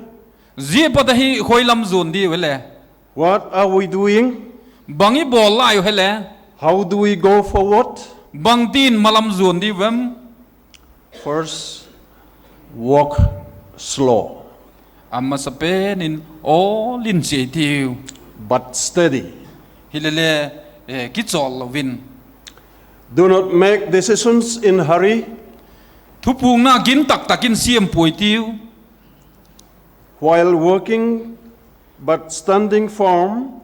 Zia pata hi hoi lam zuon di u le? What are we doing? Bang i bawl lai u hi le? How do we go forward? Bang tin malam zuon di u em? First, walk slow. A hmasa pen in awl in che tiu. But steady. Hi le le, eh, kichawl lovin. Do not make decisions in hurry. Thupukna gin tak takin siem puoi tiu. While working but standing firm,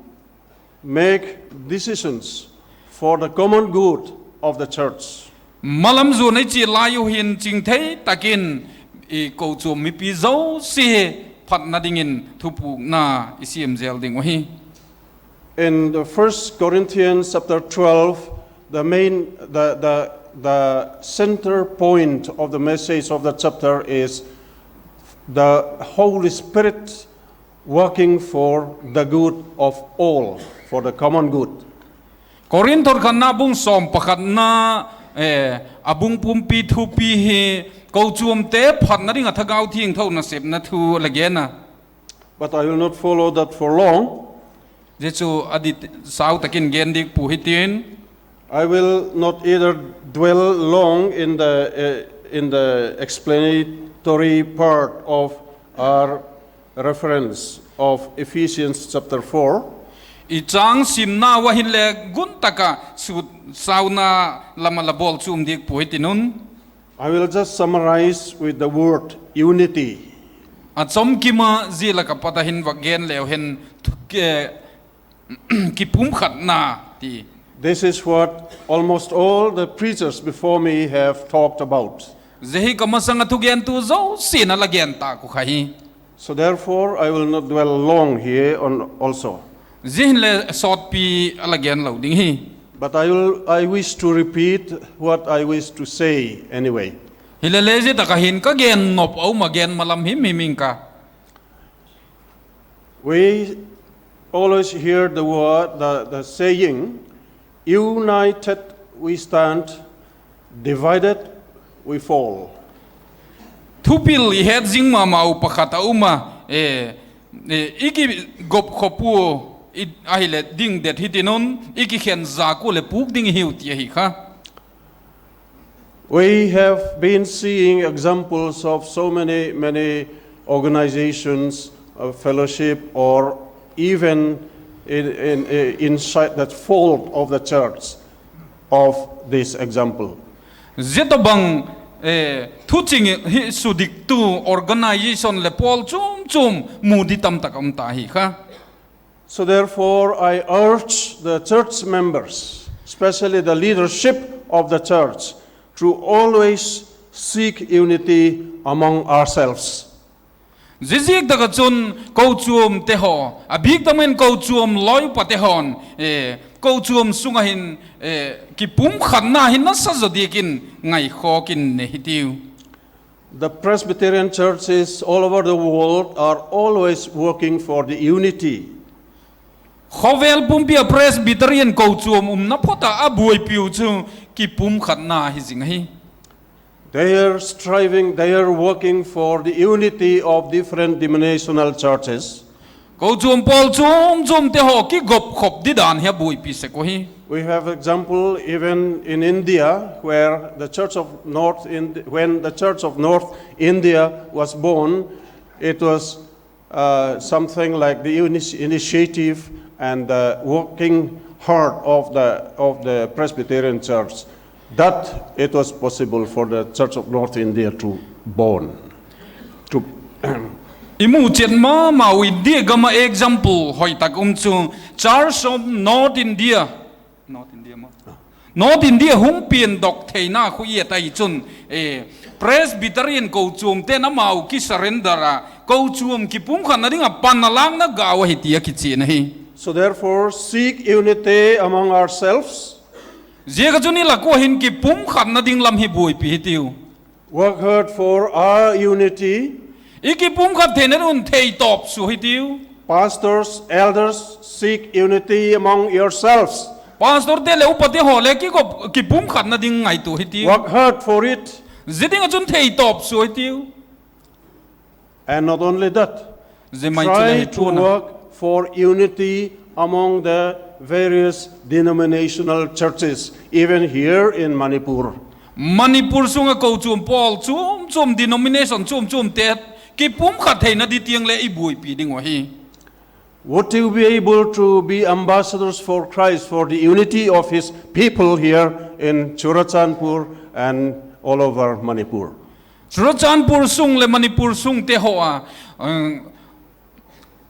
make decisions for the common good of the church. Malam zuon ei chi lai u hin ching thei takin i kochuam mipi zosie phatna dingin thupukna i siem zel ding u hi. In the First Corinthians chapter twelve, the main, the, the, the center point of the message of the chapter is the Holy Spirit working for the good of all, for the common good. Korinth khatna bung sawm pakhatna, eh, a bung pumpi thupi hi kochuam te phatna dinga Thagau Thiengtho nasepna thu la gen a. But I will not follow that for long. Zia chu a dit sau takin gen dik pui hi tiin. I will not either dwell long in the, eh, in the explanatory part of our reference of Ephesians chapter four. I chang simna a hin le gun taka sut sauna lama la bawl chum dik pui hi ti nun. I will just summarize with the word unity. A chawm kima zia laka pata hin va gen leu hen thu-, eh, kipumkhatna ti. This is what almost all the preachers before me have talked about. Zia hi ka masanga thugentu zosienin a la gen ta u kha hi. So therefore, I will not dwell long here on also. Zia hin le sawtpi a la gen lo ding hi. But I will, I wish to repeat what I wish to say anyway. Hi le le zia taka hin ka gen nop a um a, gen malam him him ing ka. We always hear the word, the, the saying, "United we stand, divided we fall." Thupil i het zing ma ma u pakhat a um a, eh, eh, i kigop khop u, i, a hi le ding det hi ti nun, i kikhen zak u le puk ding i hiu ti a hi kha. We have been seeing examples of so many, many organizations, uh, fellowship, or even in, in, uh, inside that fold of the church of this example. Zia tobang, eh, thuching hi suk diktu organization le pawl chum chum hmu di tam tak um ta hi kha. So therefore, I urge the church members, especially the leadership of the church, to always seek unity among ourselves. Ziek taka chun kochuam te haw, a bik takin kochuam lawi upa te haw'n, eh, kochuam sunga hin, eh, kipumkhatna hin nasa zo diekin ngaikhawkin nei hi tiu. The Presbyterian churches all over the world are always working for the unity. Khawvel pumpia Presbyterian kochuam umna phawta a buoipiu chu kipumkhatna hi zing a hi. They are striving, they are working for the unity of different denominational churches. Kochuam pawl chuom chuom te haw kigop khop di dan hi a buoipi sek a hi. We have example even in India, where the Church of North Ind-, when the Church of North India was born, it was uh, something like the initi-, initiative and the working heart of the, of the Presbyterian Church, that it was possible for the Church of North India to born. To I hmu chet ma mau India gama example hoi tak um chu Church of North India. North India maw? North India hung pieng dawk theina khu i et ei chun, eh, Presbyterian kochuam ten amau ki surrender a, kochuam kipumkhatna dinga pan a lakna gau a hi tia kichian a hi. So therefore, seek unity among ourselves. Ziek a chun i lakhua hin kipumkhatna ding lam hi buoipi hi tiu. Work hard for our unity. I kipumkhat theina ding thei tawp suo hi tiu. Pastors, elders, seek unity among yourselves. Pastor te le upa te haw le kigop kipumkhatna ding ngaituo hi tiu. Work hard for it. Zie ding a chun thei tawp suo hi tiu. And not only that, Zie mai chu le try hi to ṭhuona. Work for unity among the various denominational churches, even here in Manipur. Manipur sunga kochuam pawl chuom chuom denomination chuom chuom te kipumkhat theina ding tieng le i buoipi ding a hi. Would you be able to be ambassadors for Christ for the unity of his people here in Churachandpur and all over Manipur? Churachandpur sung le Manipur sung te haw a, um,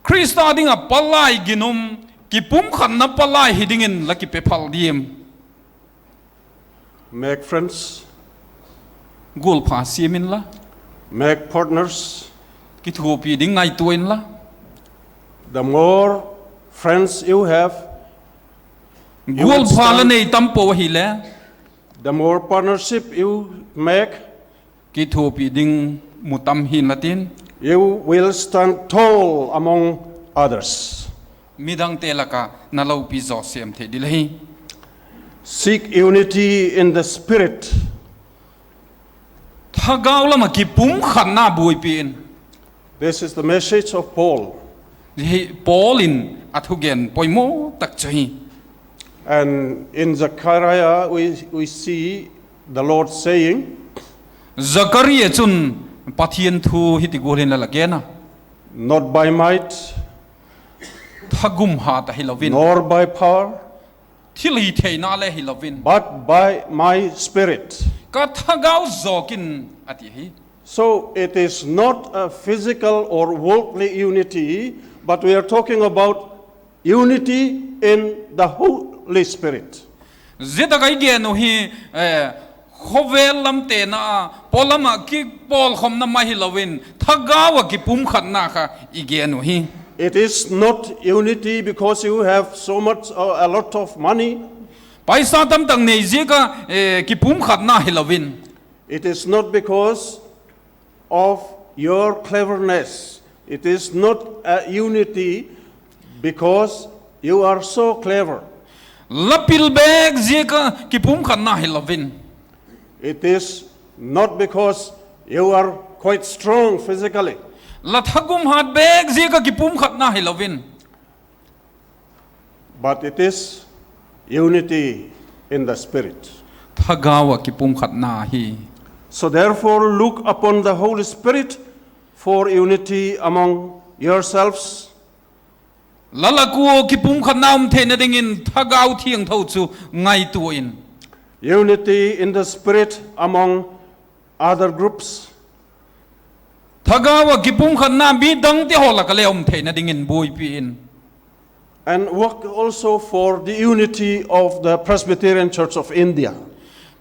Krista dinga palai ginum, kipumkhatna palai hi dingin la kipe phal diem. Make friends. Guolpha siem inla. Make partners. Kithuopi ding ngaituo inla. The more friends you have, you will Guolpha la stand nei tam po hi le. The more partnership you make, Kithuopi ding hmu tam hin la tin. You will stand tall among others. Midang te laka na lopi zo siem thei ding a hi. Seek unity in the spirit. Thagau lama kipumkhatna buoipi in. This is the message of Paul. Hi Paul in a thugen poimaw tak chu hi. And in Zechariah, we, we see the Lord saying, Zakaria chun Pathien thu hi ti guolin la la gen a. Not by might, Thagum hat a hi lovin. Nor by power, Thil hi theina le hi lovin. But by my spirit. Ka thagau zawkin a ti hi. So it is not a physical or worldly unity, but we are talking about unity in the Holy Spirit. Zie taka i gen u hi, eh, khawvel lam tena, pawl lama kipawlkhawmna mai hi lovin, thagau a kipumkhatna kha i gen u hi. It is not unity because you have so much, uh, a lot of money. Paisa tam tak nei zieka, eh, kipumkhatna hi lovin. It is not because of your cleverness. It is not a unity because you are so clever. La pil bek zieka kipumkhatna hi lovin. It is not because you are quite strong physically. La thagum hat bek zieka kipumkhatna hi lovin. But it is unity in the Spirit. Thagau a kipumkhatna hi. So therefore, look upon the Holy Spirit for unity among yourselves. La lakhua kipumkhatna um theina dingin Thagau Thiengtho chu ngaituo in. Unity in the Spirit among other groups. Thagau a kipumkhatna mi dangte haw laka le um theina dingin buoipi in. And work also for the unity of the Presbyterian Church of India.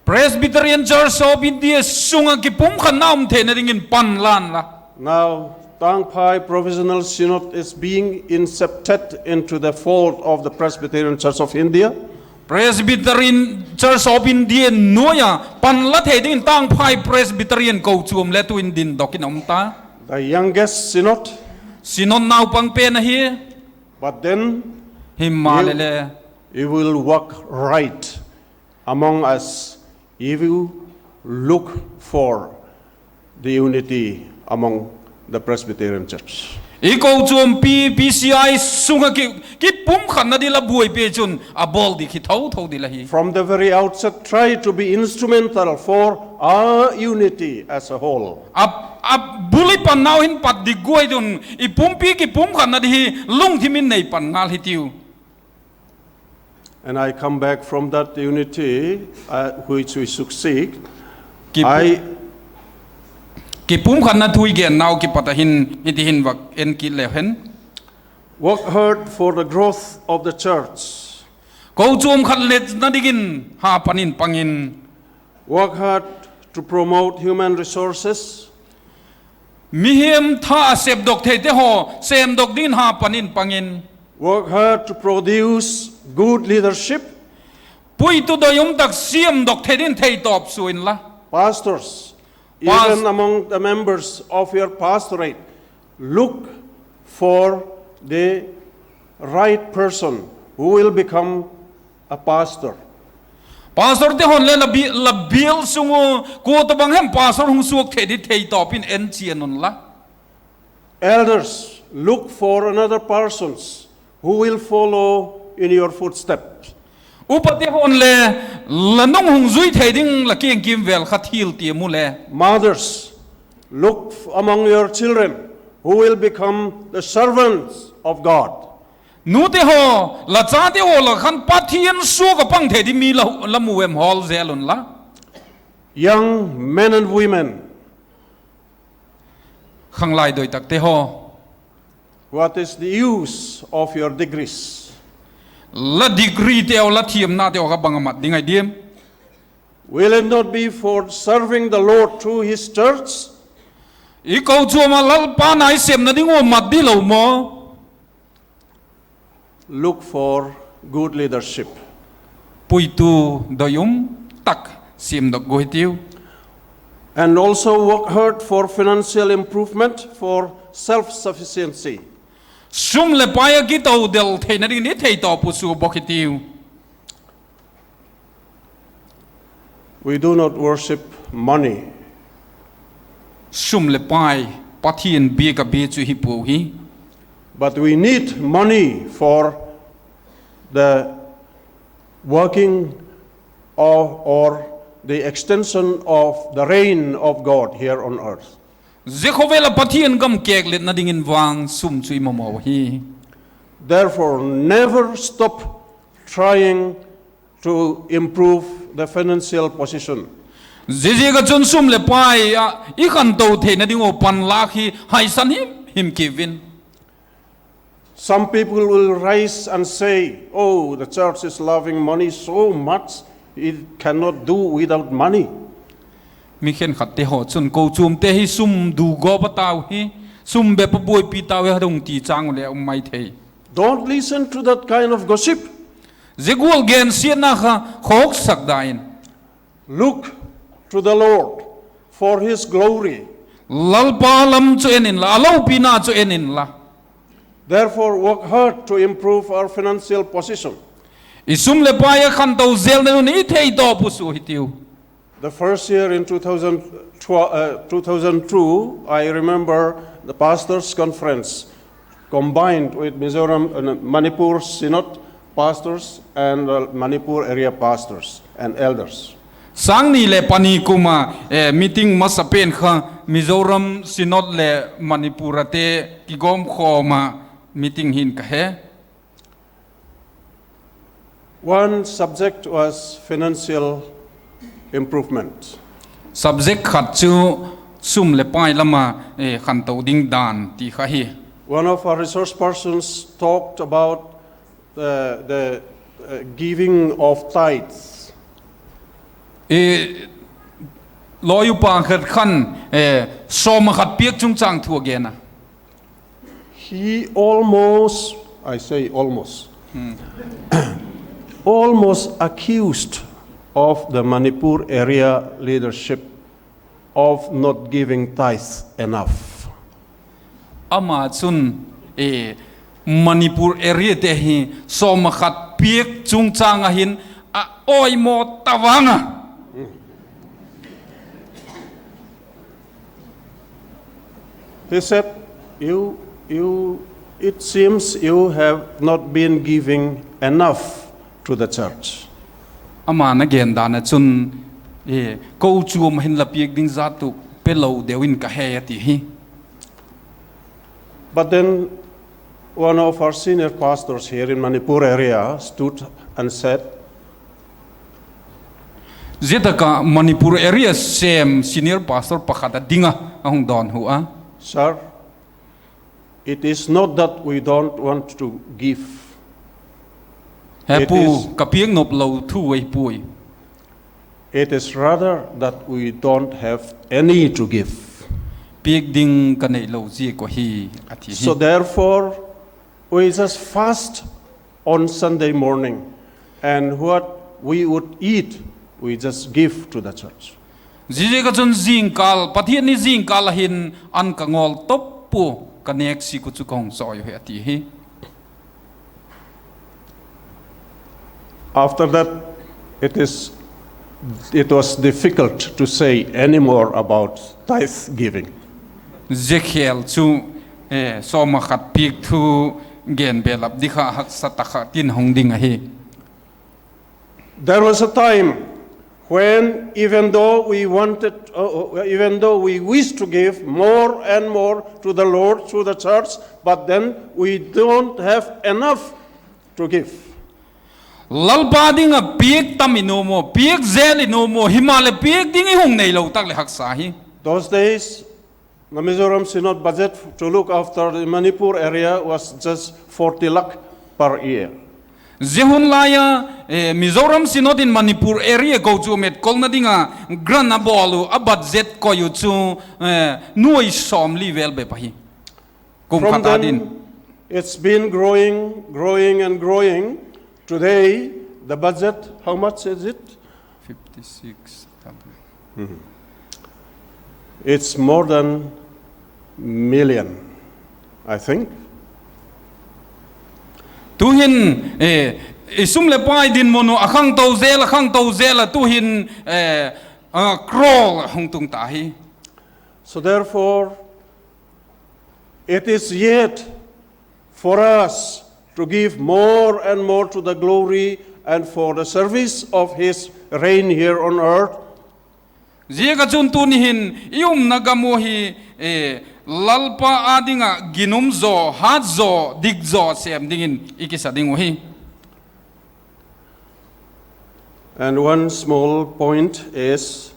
Presbyterian Church of India sunga kipumkhatna um theina dingin pan la unla. Now, Tangphai Provisional Synod is being incepted into the fold of the Presbyterian Church of India. Presbyterian Church of India hnuoia pan la thei dingin Tangphai Presbyterian kochuam le tuin din dawkin a um ta. The youngest synod. Synod naupang pen a hi. But then Hi ma you, le le. You will walk right among us if you look for the unity among the Presbyterian Church. I kochuampi P C I sunga ki, ki pumkhatna ding la buoi pei chun a bawl ding hi tho tho ding la hi. From the very outset, try to be instrumental for our unity as a whole. A, a bul i pan nau hin pat ding guoi dun, i pumpi ki pumkhatna ding hi lungthimin nei pan ngal hi tiu. And I come back from that unity, uh, which we should seek. Ki pu-, I ki pumkhatna thu i gen nau kipata hin, hiti hin vak en kit leu hen. Work hard for the growth of the church. Kochuam khat letna dingin ha panin pangin. Work hard to promote human resources. Mihem tha a sep dawk thei te haw, sem dawk dingin ha panin pangin. Work hard to produce good leadership. Puitu doi um tak sem dawk thei dingin thei tawp suo inla. Pastors, Pas- even among the members of your pastorate, look for the right person who will become a pastor. Pastor te hon le la bi-, la biel sungu, ko ta bang hem pastor hung suok thei ding thei tawpin en chian unla. Elders, look for another persons who will follow in your footsteps. Upa te hon le la nung hung zui thei ding la kiang kim vel khat hil ti mu le. Mothers, look f-, among your children who will become the servants of God. Nu te haw, la cha te haw la khan Pathien suok a pang thei ding mi la, la mu em hawl zel unla. Young men and women, khanglai doi tak te haw. What is the use of your degrees? La degree te haw, la thiemna te haw kha bang a mat ding a ni diem? Will it not be for serving the Lord through his church? I kochuama Lalpa nai semna ding a mat ding lo maw? Look for good leadership. Puitu doi um tak sem dawk guoi tiu. And also work hard for financial improvement for self-sufficiency. Sum le pai a ki to del theina ding ni thei tawp suo bawk hi tiu. We do not worship money. Sum le pai, Pathien bik a bik chu hi puo hi. But we need money for the working of, or the extension of the reign of God here on earth. Zia khawvela Pathien gam kek letna dingin vang sum chu i mamaw hi. Therefore, never stop trying to improve the financial position. Ziaziak a chun sum le pai a i khanto theina ding a pan lak hi haisan him him ki vin. Some people will rise and say, "Oh, the church is loving money so much, it cannot do without money." Mi khenkhat te haw chun kochuam te hi sum du gawp a tau hi, sum bep a buoipui tau hi a dong ti chang le um mai thei. Don't listen to that kind of gossip. Zia gual gensietna kha khawk sak dai in. Look to the Lord for his glory. Lalpa lam chu en inla, a lopina chu en inla. Therefore, work hard to improve our financial position. I sum le pai a khanto zelna ding i thei tawp suo hi tiu. The first year in two thousand twelve, uh, two thousand two, I remember the pastors' conference combined with Mizoram and Manipur Synod pastors and, uh, Manipur area pastors and elders. Sangni le pani kuma, eh, meeting masa pen kha Mizoram Synod le Manipur a te kigawm khawma meeting hin ka he. One subject was financial improvement. Subject khat chu sum le pai lama, eh, khanto ding dan ti kha hi. One of our resource persons talked about the, the, uh, giving of tithes. Eh, lawi upa khat khan, eh, sawm khat piak chungchang thu a gen a. He almost, I say almost, almost accused of the Manipur area leadership of not giving tithes enough. Ama chun, e, Manipur area te hi sawm khat piek chungchanga hin a awi maw ta vang a. He said, you, you, it seems you have not been giving enough to the church. Ama na gen dan a chun, e, ko chuom hin la piek ding zat tu pe lo deuin ka hei a ti hi. But then one of our senior pastors here in Manipur area stood and said, Zia taka Manipur area sem senior pastor pakhat a dinga a hung dawn hu a. Sir, it is not that we don't want to give. He pu, ka piek nop lo thu ei pui. It is rather that we don't have any to give. Piek ding ka nei lo ziek a hi a ti hi. So therefore, we just fast on Sunday morning, and what we would eat, we just give to the church. Ziek a chun zingkal, Pathienni zingkal a hin an ka ngawl top pu ka nek si ku chu kong soi hi a ti hi. After that, it is, it was difficult to say any more about tithe giving. Zia khel chu, e, sawm khat piek thu gen belap di kha haksa ta kha tin hung ding a hi. There was a time when, even though we wanted, uh, uh, even though we wished to give more and more to the Lord through the church, but then we don't have enough to give. Lalpa dinga piek tam i nuom maw, piek zel i nuom maw, himaleh piek ding i hung nei lo tak le haksa hi. Those days, the Mizoram Synod budget to look after the Manipur area was just forty lakh per year. Zia hun laia, e, Mizoram Synod in Manipur area ko chu met kolna dinga grant a bawl u, a budget koi u chu, e, nuoi sawmli vel bep a hi. Kum khat a din. From then, it's been growing, growing and growing. Today, the budget, how much is it? Fifty-six thousand. It's more than million, I think. Tuhin, e, i sum le pai dinmun u a khang to zel, a khang to zel a tuhin, e, a crore hung tung ta hi. So therefore, it is yet for us to give more and more to the glory and for the service of His reign here on earth. Ziek a chun tuni hin i umna gam u hi, e, Lalpa a dinga ginum zaw, hat zaw, dik zaw sem dingin i kisa ding u hi. And one small point is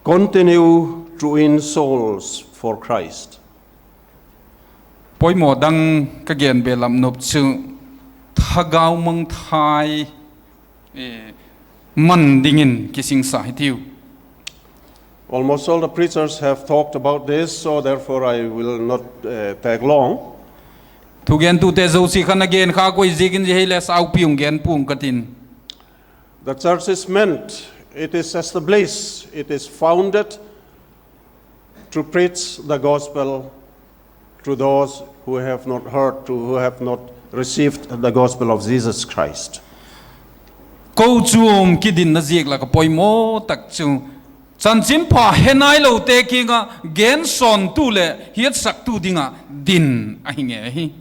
continue to win souls for Christ. Poimaw dang ka gen belap nop chu thagau mangthai, e, man dingin kisingsa hi tiu. Almost all the preachers have talked about this, so therefore I will not, uh, tag long. Thugentute zosi khan a gen kha koi ziekin zie hei le saupi hung gen puong ka tin. The church is meant, it is established, it is founded to preach the gospel to those who have not heard, to who have not received the gospel of Jesus Christ. Ko chuom ki dinna ziek laka poimaw tak chu chanchinpha he nai lo te kinga gen sawntu le hietsaktu dinga din a hi nge hi.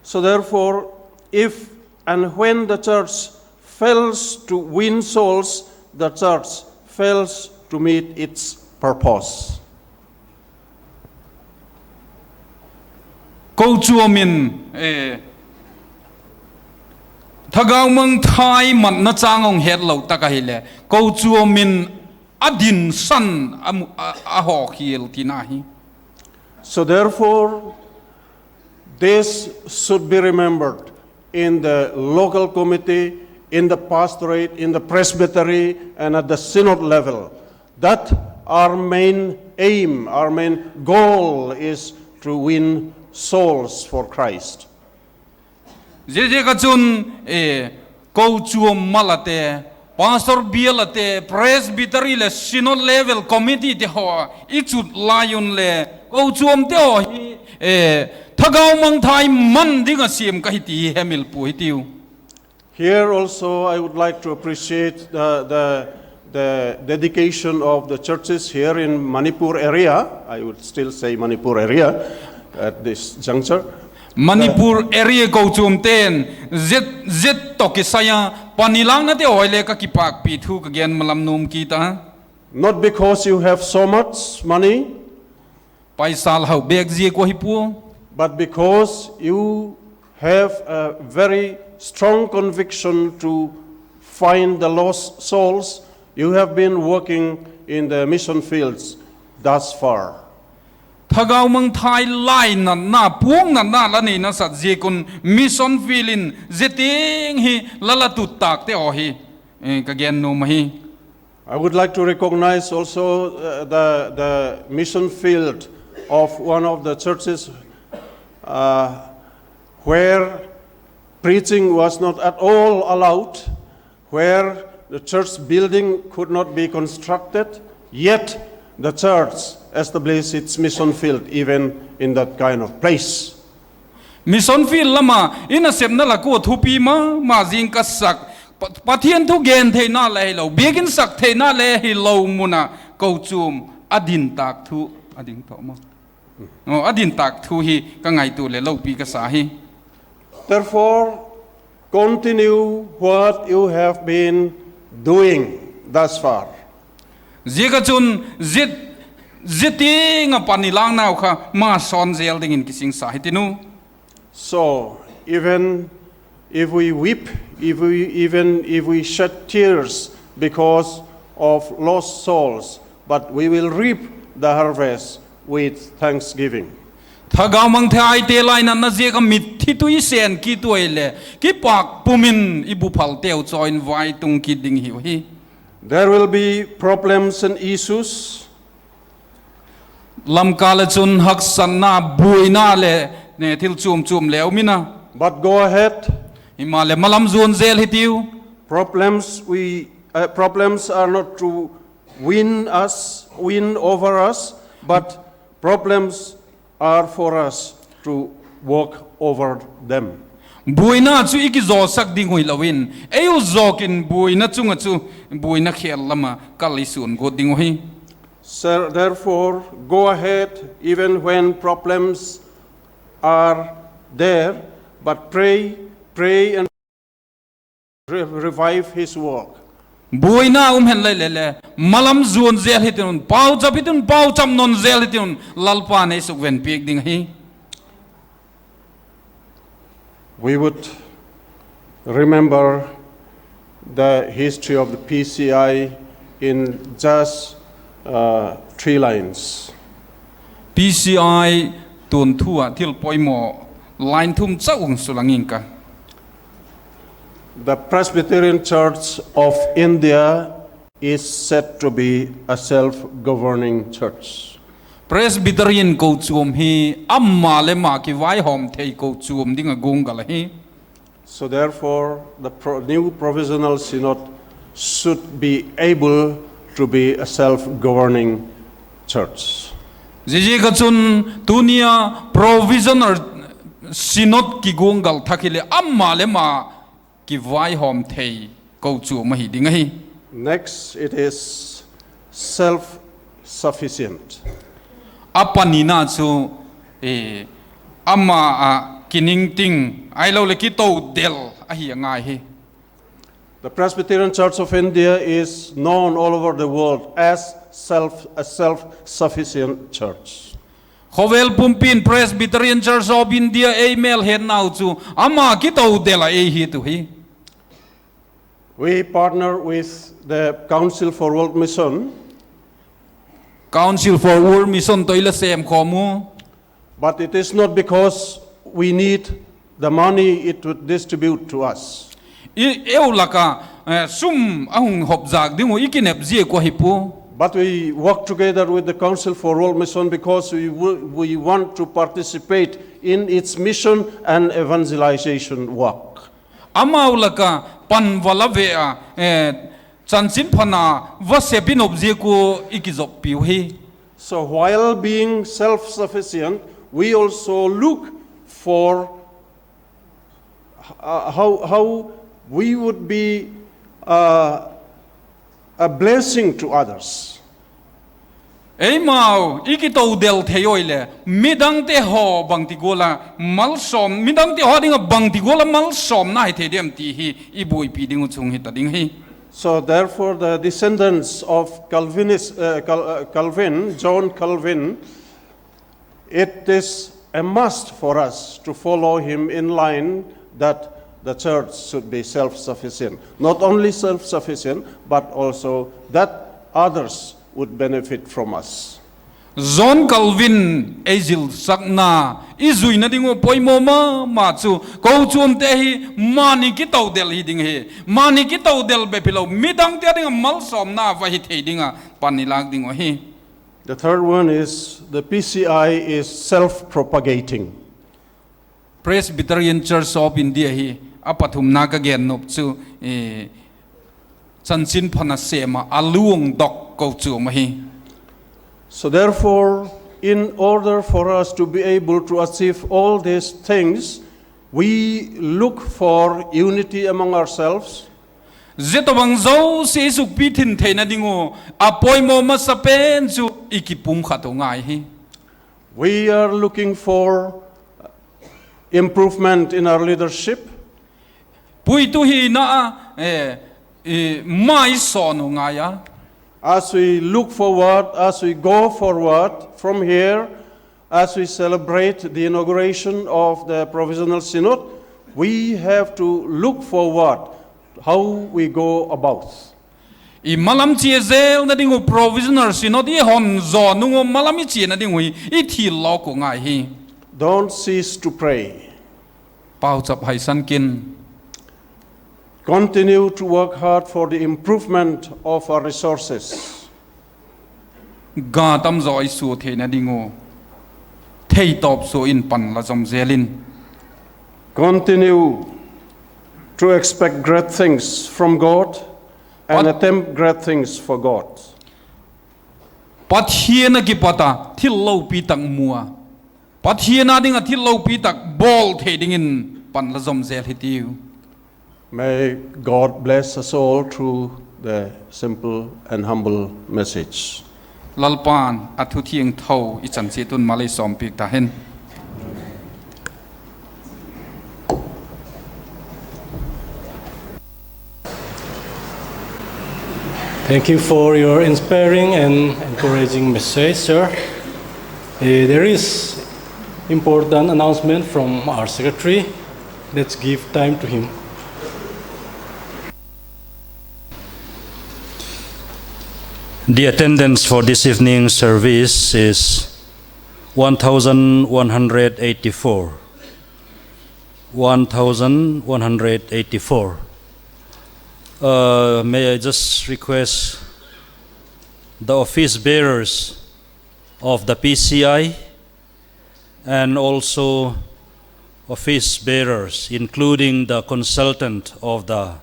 So therefore, if and when the church fails to win souls, the church fails to meet its purpose. Ko chuomin, eh, thagau mangthai matna chang hung het lo tak a hile, ko chuomin a din san a mu-, a, a hawkhel tina hi. So therefore, this should be remembered in the local committee, in the pastorate, in the presbytery, and at the synod level, that our main aim, our main goal is to win souls for Christ. Zia ziaka chun, eh, kochuam mala te, pastor biala te, presbytery le synod level committee te haw, i chut lai un le, kochuam te haw hi, eh, thagau mangthai man dinga siem ka hi ti hi hemil pui hi tiu. Here also, I would like to appreciate the, the, the dedication of the churches here in Manipur area. I would still say Manipur area at this juncture. Manipur area kochuam ten zet, zet to ki saya pani lang na te oi le ka ki pak pi thu ka gen malam num ki ta. Not because you have so much money, paisa la hau bek ziak a hi pui. But because you have a very strong conviction to find the lost souls, you have been working in the mission fields thus far. Thagau mangthai lai na, na puong na, na la nei na sat ziak un mission field in zia tieng hi la la tut tak te aw hi, eh, ka gen nuom hi. I would like to recognize also, uh, the, the mission field of one of the churches, uh, where preaching was not at all allowed, where the church building could not be constructed, yet the church established its mission field even in that kind of place. Mission field lama in a sepna la kuo thupi ma, ma zing ka sak, Pa-, Pathian thu gen theina le hi lo, biek insak theina le hi lo muna kochuam a din tak thu, a ding tho ma. Oh, a din tak thu hi ka ngaituo le lo pi ka sa hi. Therefore, continue what you have been doing thus far. Ziaka chun zit, zit tienga pani lang nau kha ma sawn zel dingin ki sing sa hi ti nu. So, even if we weep, if we, even if we shed tears because of lost souls, but we will reap the harvest with thanksgiving. Thagau mangthai te lai na na ziaka mit thi tui sen ki tuoi le, ki pak pumin i bu phal teu chawin vai tung ki ding hi u hi. There will be problems and issues. Lamkal a chun haksatna buoina le, ne, thil chuom chuom le um ina. But go ahead. Hi ma le malam zuon zel hi tiu. Problems we, uh, problems are not to win us, win over us, but problems are for us to work over them. Buoina chu i ki zo sak ding hui loin, ei u zokin buoina chunga chu, buoina khel lama kal i sun got ding u hi. Sir, therefore, go ahead even when problems are there, but pray, pray and re-, revive his work. Buoina um hen lai le le, malam zuon zel hi ti nun, pau chap hi ti nun, pau chap non zel hi ti nun, Lalpan ei suk ven piek ding hi. We would remember the history of the P C I in just, uh, three lines. P C I tun thua thil poimaw line thum chau hung sulang ing ka. The Presbyterian Church of India is said to be a self-governing church. Presbyterian kochuam hi ama le ama ki vaihawm thei kochuam dinga guong gal a hi. So therefore, the pro-, new provisional synod should be able to be a self-governing church. Ziaziaka chun tunia provisional synod ki guong gal thak hi le ama le ama ki vaihawm thei kochuam a hi ding a hi. Next, it is self-sufficient. A panina chu, eh, ama a ki ningting, ai lo le ki to del a hi a ngai hi. The Presbyterian Church of India is known all over the world as self, a self-sufficient church. Khawvel pumpin Presbyterian Church of India ei mel het nau chu ama ki to del a ei hi tu hi. We partner with the Council for World Mission. Council for World Mission to ila sem khomu. But it is not because we need the money it would distribute to us. I, eu laka, eh, sum a hung hop zak ding u i ki nep ziak a hi pu. But we work together with the Council for World Mission because we w-, we want to participate in its mission and evangelization work. Amau laka pan va la ve a, eh, chanchinpha na va sep inop ziek u i kizawppiu hi. So while being self-sufficient, we also look for, uh, how, how we would be, uh, a blessing to others. Eimau i kito del thei oi le, midangte haw bangti guola malsawm, midangte haw dinga bangti guola malsawmna hei thei diem ti hi i buoipui ding u chuong hi ta ding hi. So therefore, the descendants of Calvinist, uh, Cal-, uh, Calvin, John Calvin, it is a must for us to follow him in line that the church should be self-sufficient. Not only self-sufficient, but also that others would benefit from us. John Calvin ei zilsakna, i zuina ding u poimaw mama chu, kochuamte hi mani kito del hi ding hi, mani kito del bek hi lo, midangte dinga malsawmna va hi thei dinga pan i lak ding u hi. The third one is the P C I is self-propagating. Presbyterian Church of India hi a pathumna ka gen nop chu, eh, chanchinpha na sema a luong dawk kochuam a hi. So therefore, in order for us to be able to achieve all these things, we look for unity among ourselves. Zie tawbang zosie i sukpui thin theina ding u, a poimaw masa pen chu i kipumkhat u ngai hi. We are looking for improvement in our leadership. Puitu hina a, eh, eh, mai sawn u ngai a. As we look forward, as we go forward from here, as we celebrate the inauguration of the Provisional Synod, we have to look forward how we go about. I malam chie zelna ding u Provisional Synod i hon zo nung u malam i chiena ding u hi i thil lawk u ngai hi. Don't cease to pray. Pauchap haisan kin. Continue to work hard for the improvement of our resources. Ga tam zaw i suo theina ding u, thei tawp suoin pan la zawm zelin. Continue to expect great things from God and Pat- attempt great things for God. Pathiena kipata thil lopi tak mua, Pathiena dinga thil lopi tak bawl thei dingin pan la zawm zel hi tiu. May God bless us all through the simple and humble message. Lalpan a thu thiengtho i chan chiet un malsawm piek ta hen. Thank you for your inspiring and encouraging message, sir. Eh, there is important announcement from our secretary. Let's give time to him. The attendance for this evening service is one thousand one hundred eighty-four. One thousand one hundred eighty-four. Uh, may I just request the office bearers of the P C I and also office bearers, including the consultant of the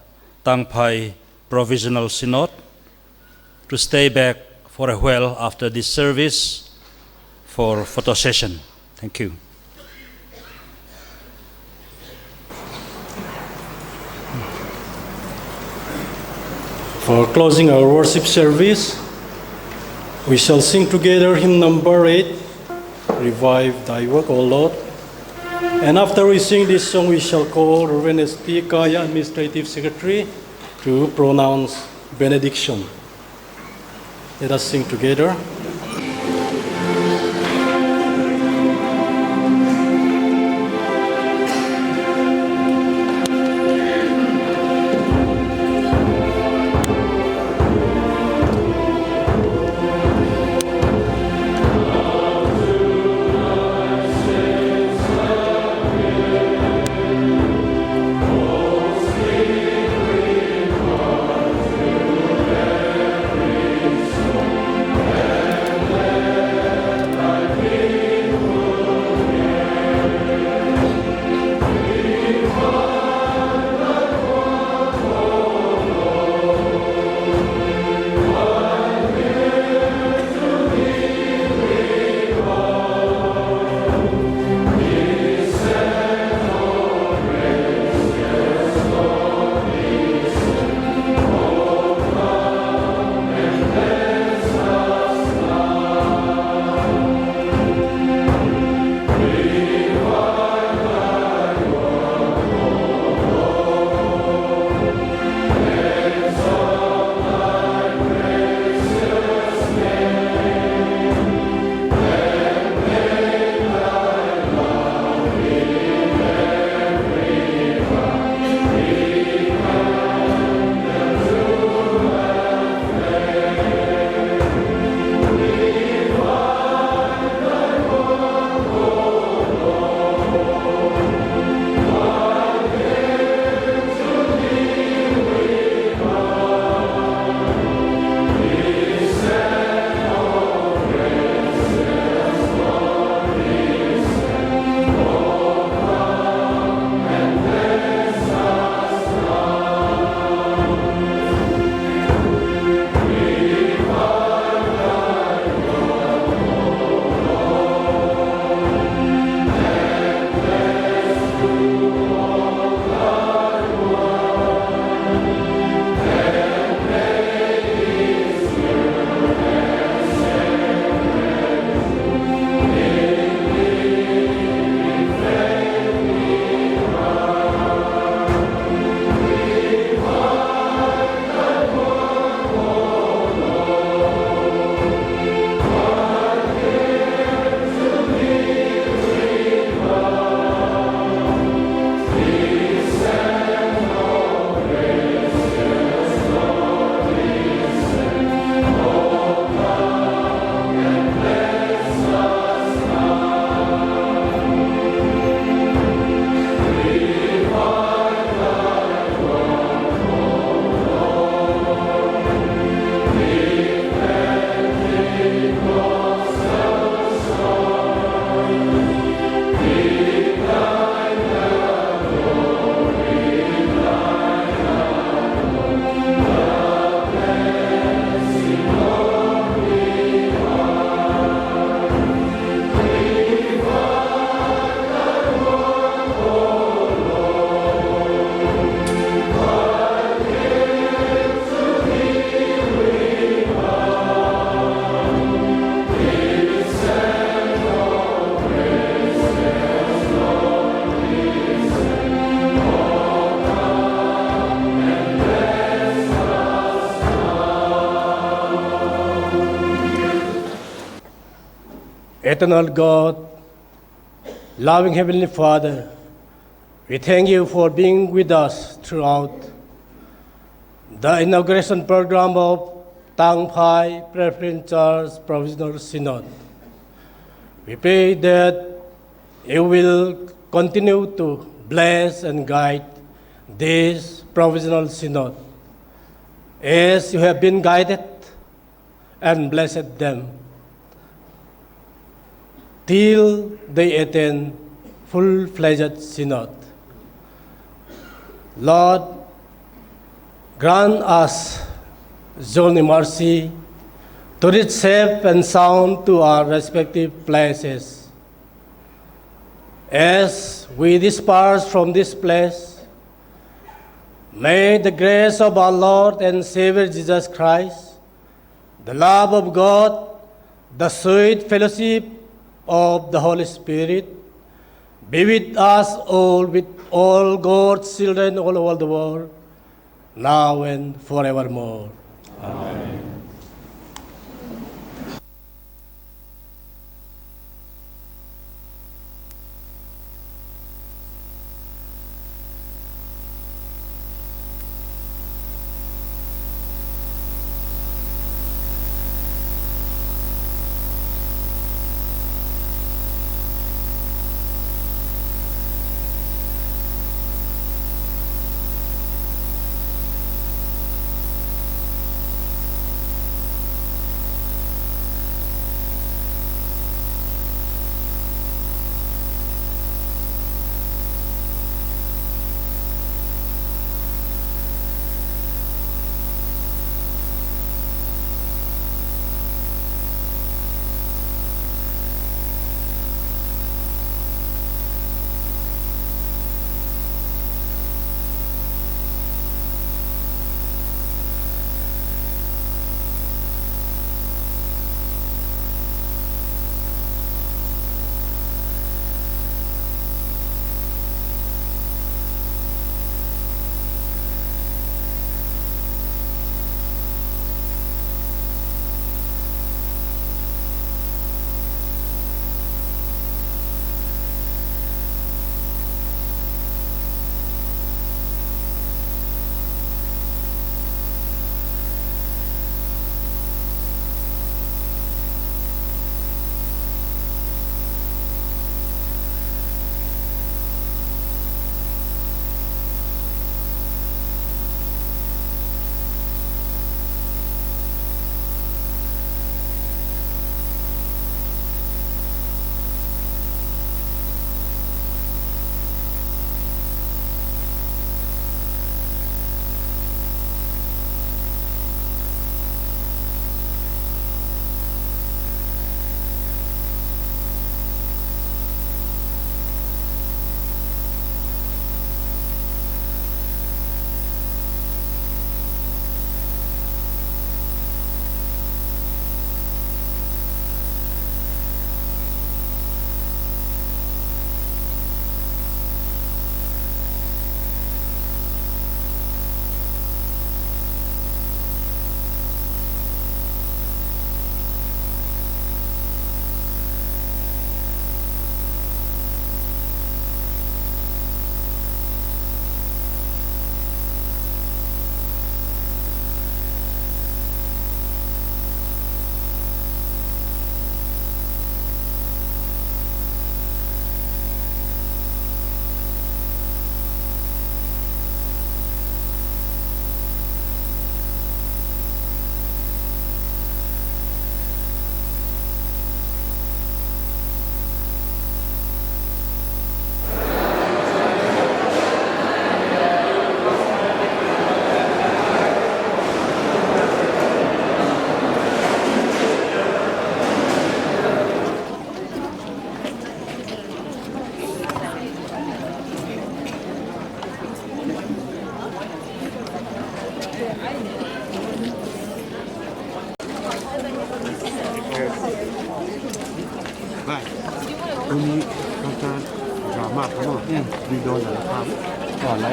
Tangphai Provisional Synod, to stay back for a while after this service for photo session. Thank you. For closing our worship service, we shall sing together hymn number eight, Revive Thy Work, O Lord. And after we sing this song, we shall call Reverend S T Kaya, Administrative Secretary, to pronounce benediction. Let us sing together. Eternal God, loving Heavenly Father, we thank you for being with us throughout the inauguration program of Tangphai Presbyterian Church Provisional Synod. We pray that you will continue to bless and guide this provisional synod as you have been guided and blessed them till they attend full-fledged synod. Lord, grant us journey mercy to reach safe and sound to our respective places. As we disperse from this place, may the grace of our Lord and Savior Jesus Christ, the love of God, the sweet fellowship of the Holy Spirit be with us all, with all God's children all over the world, now and forevermore. Amen.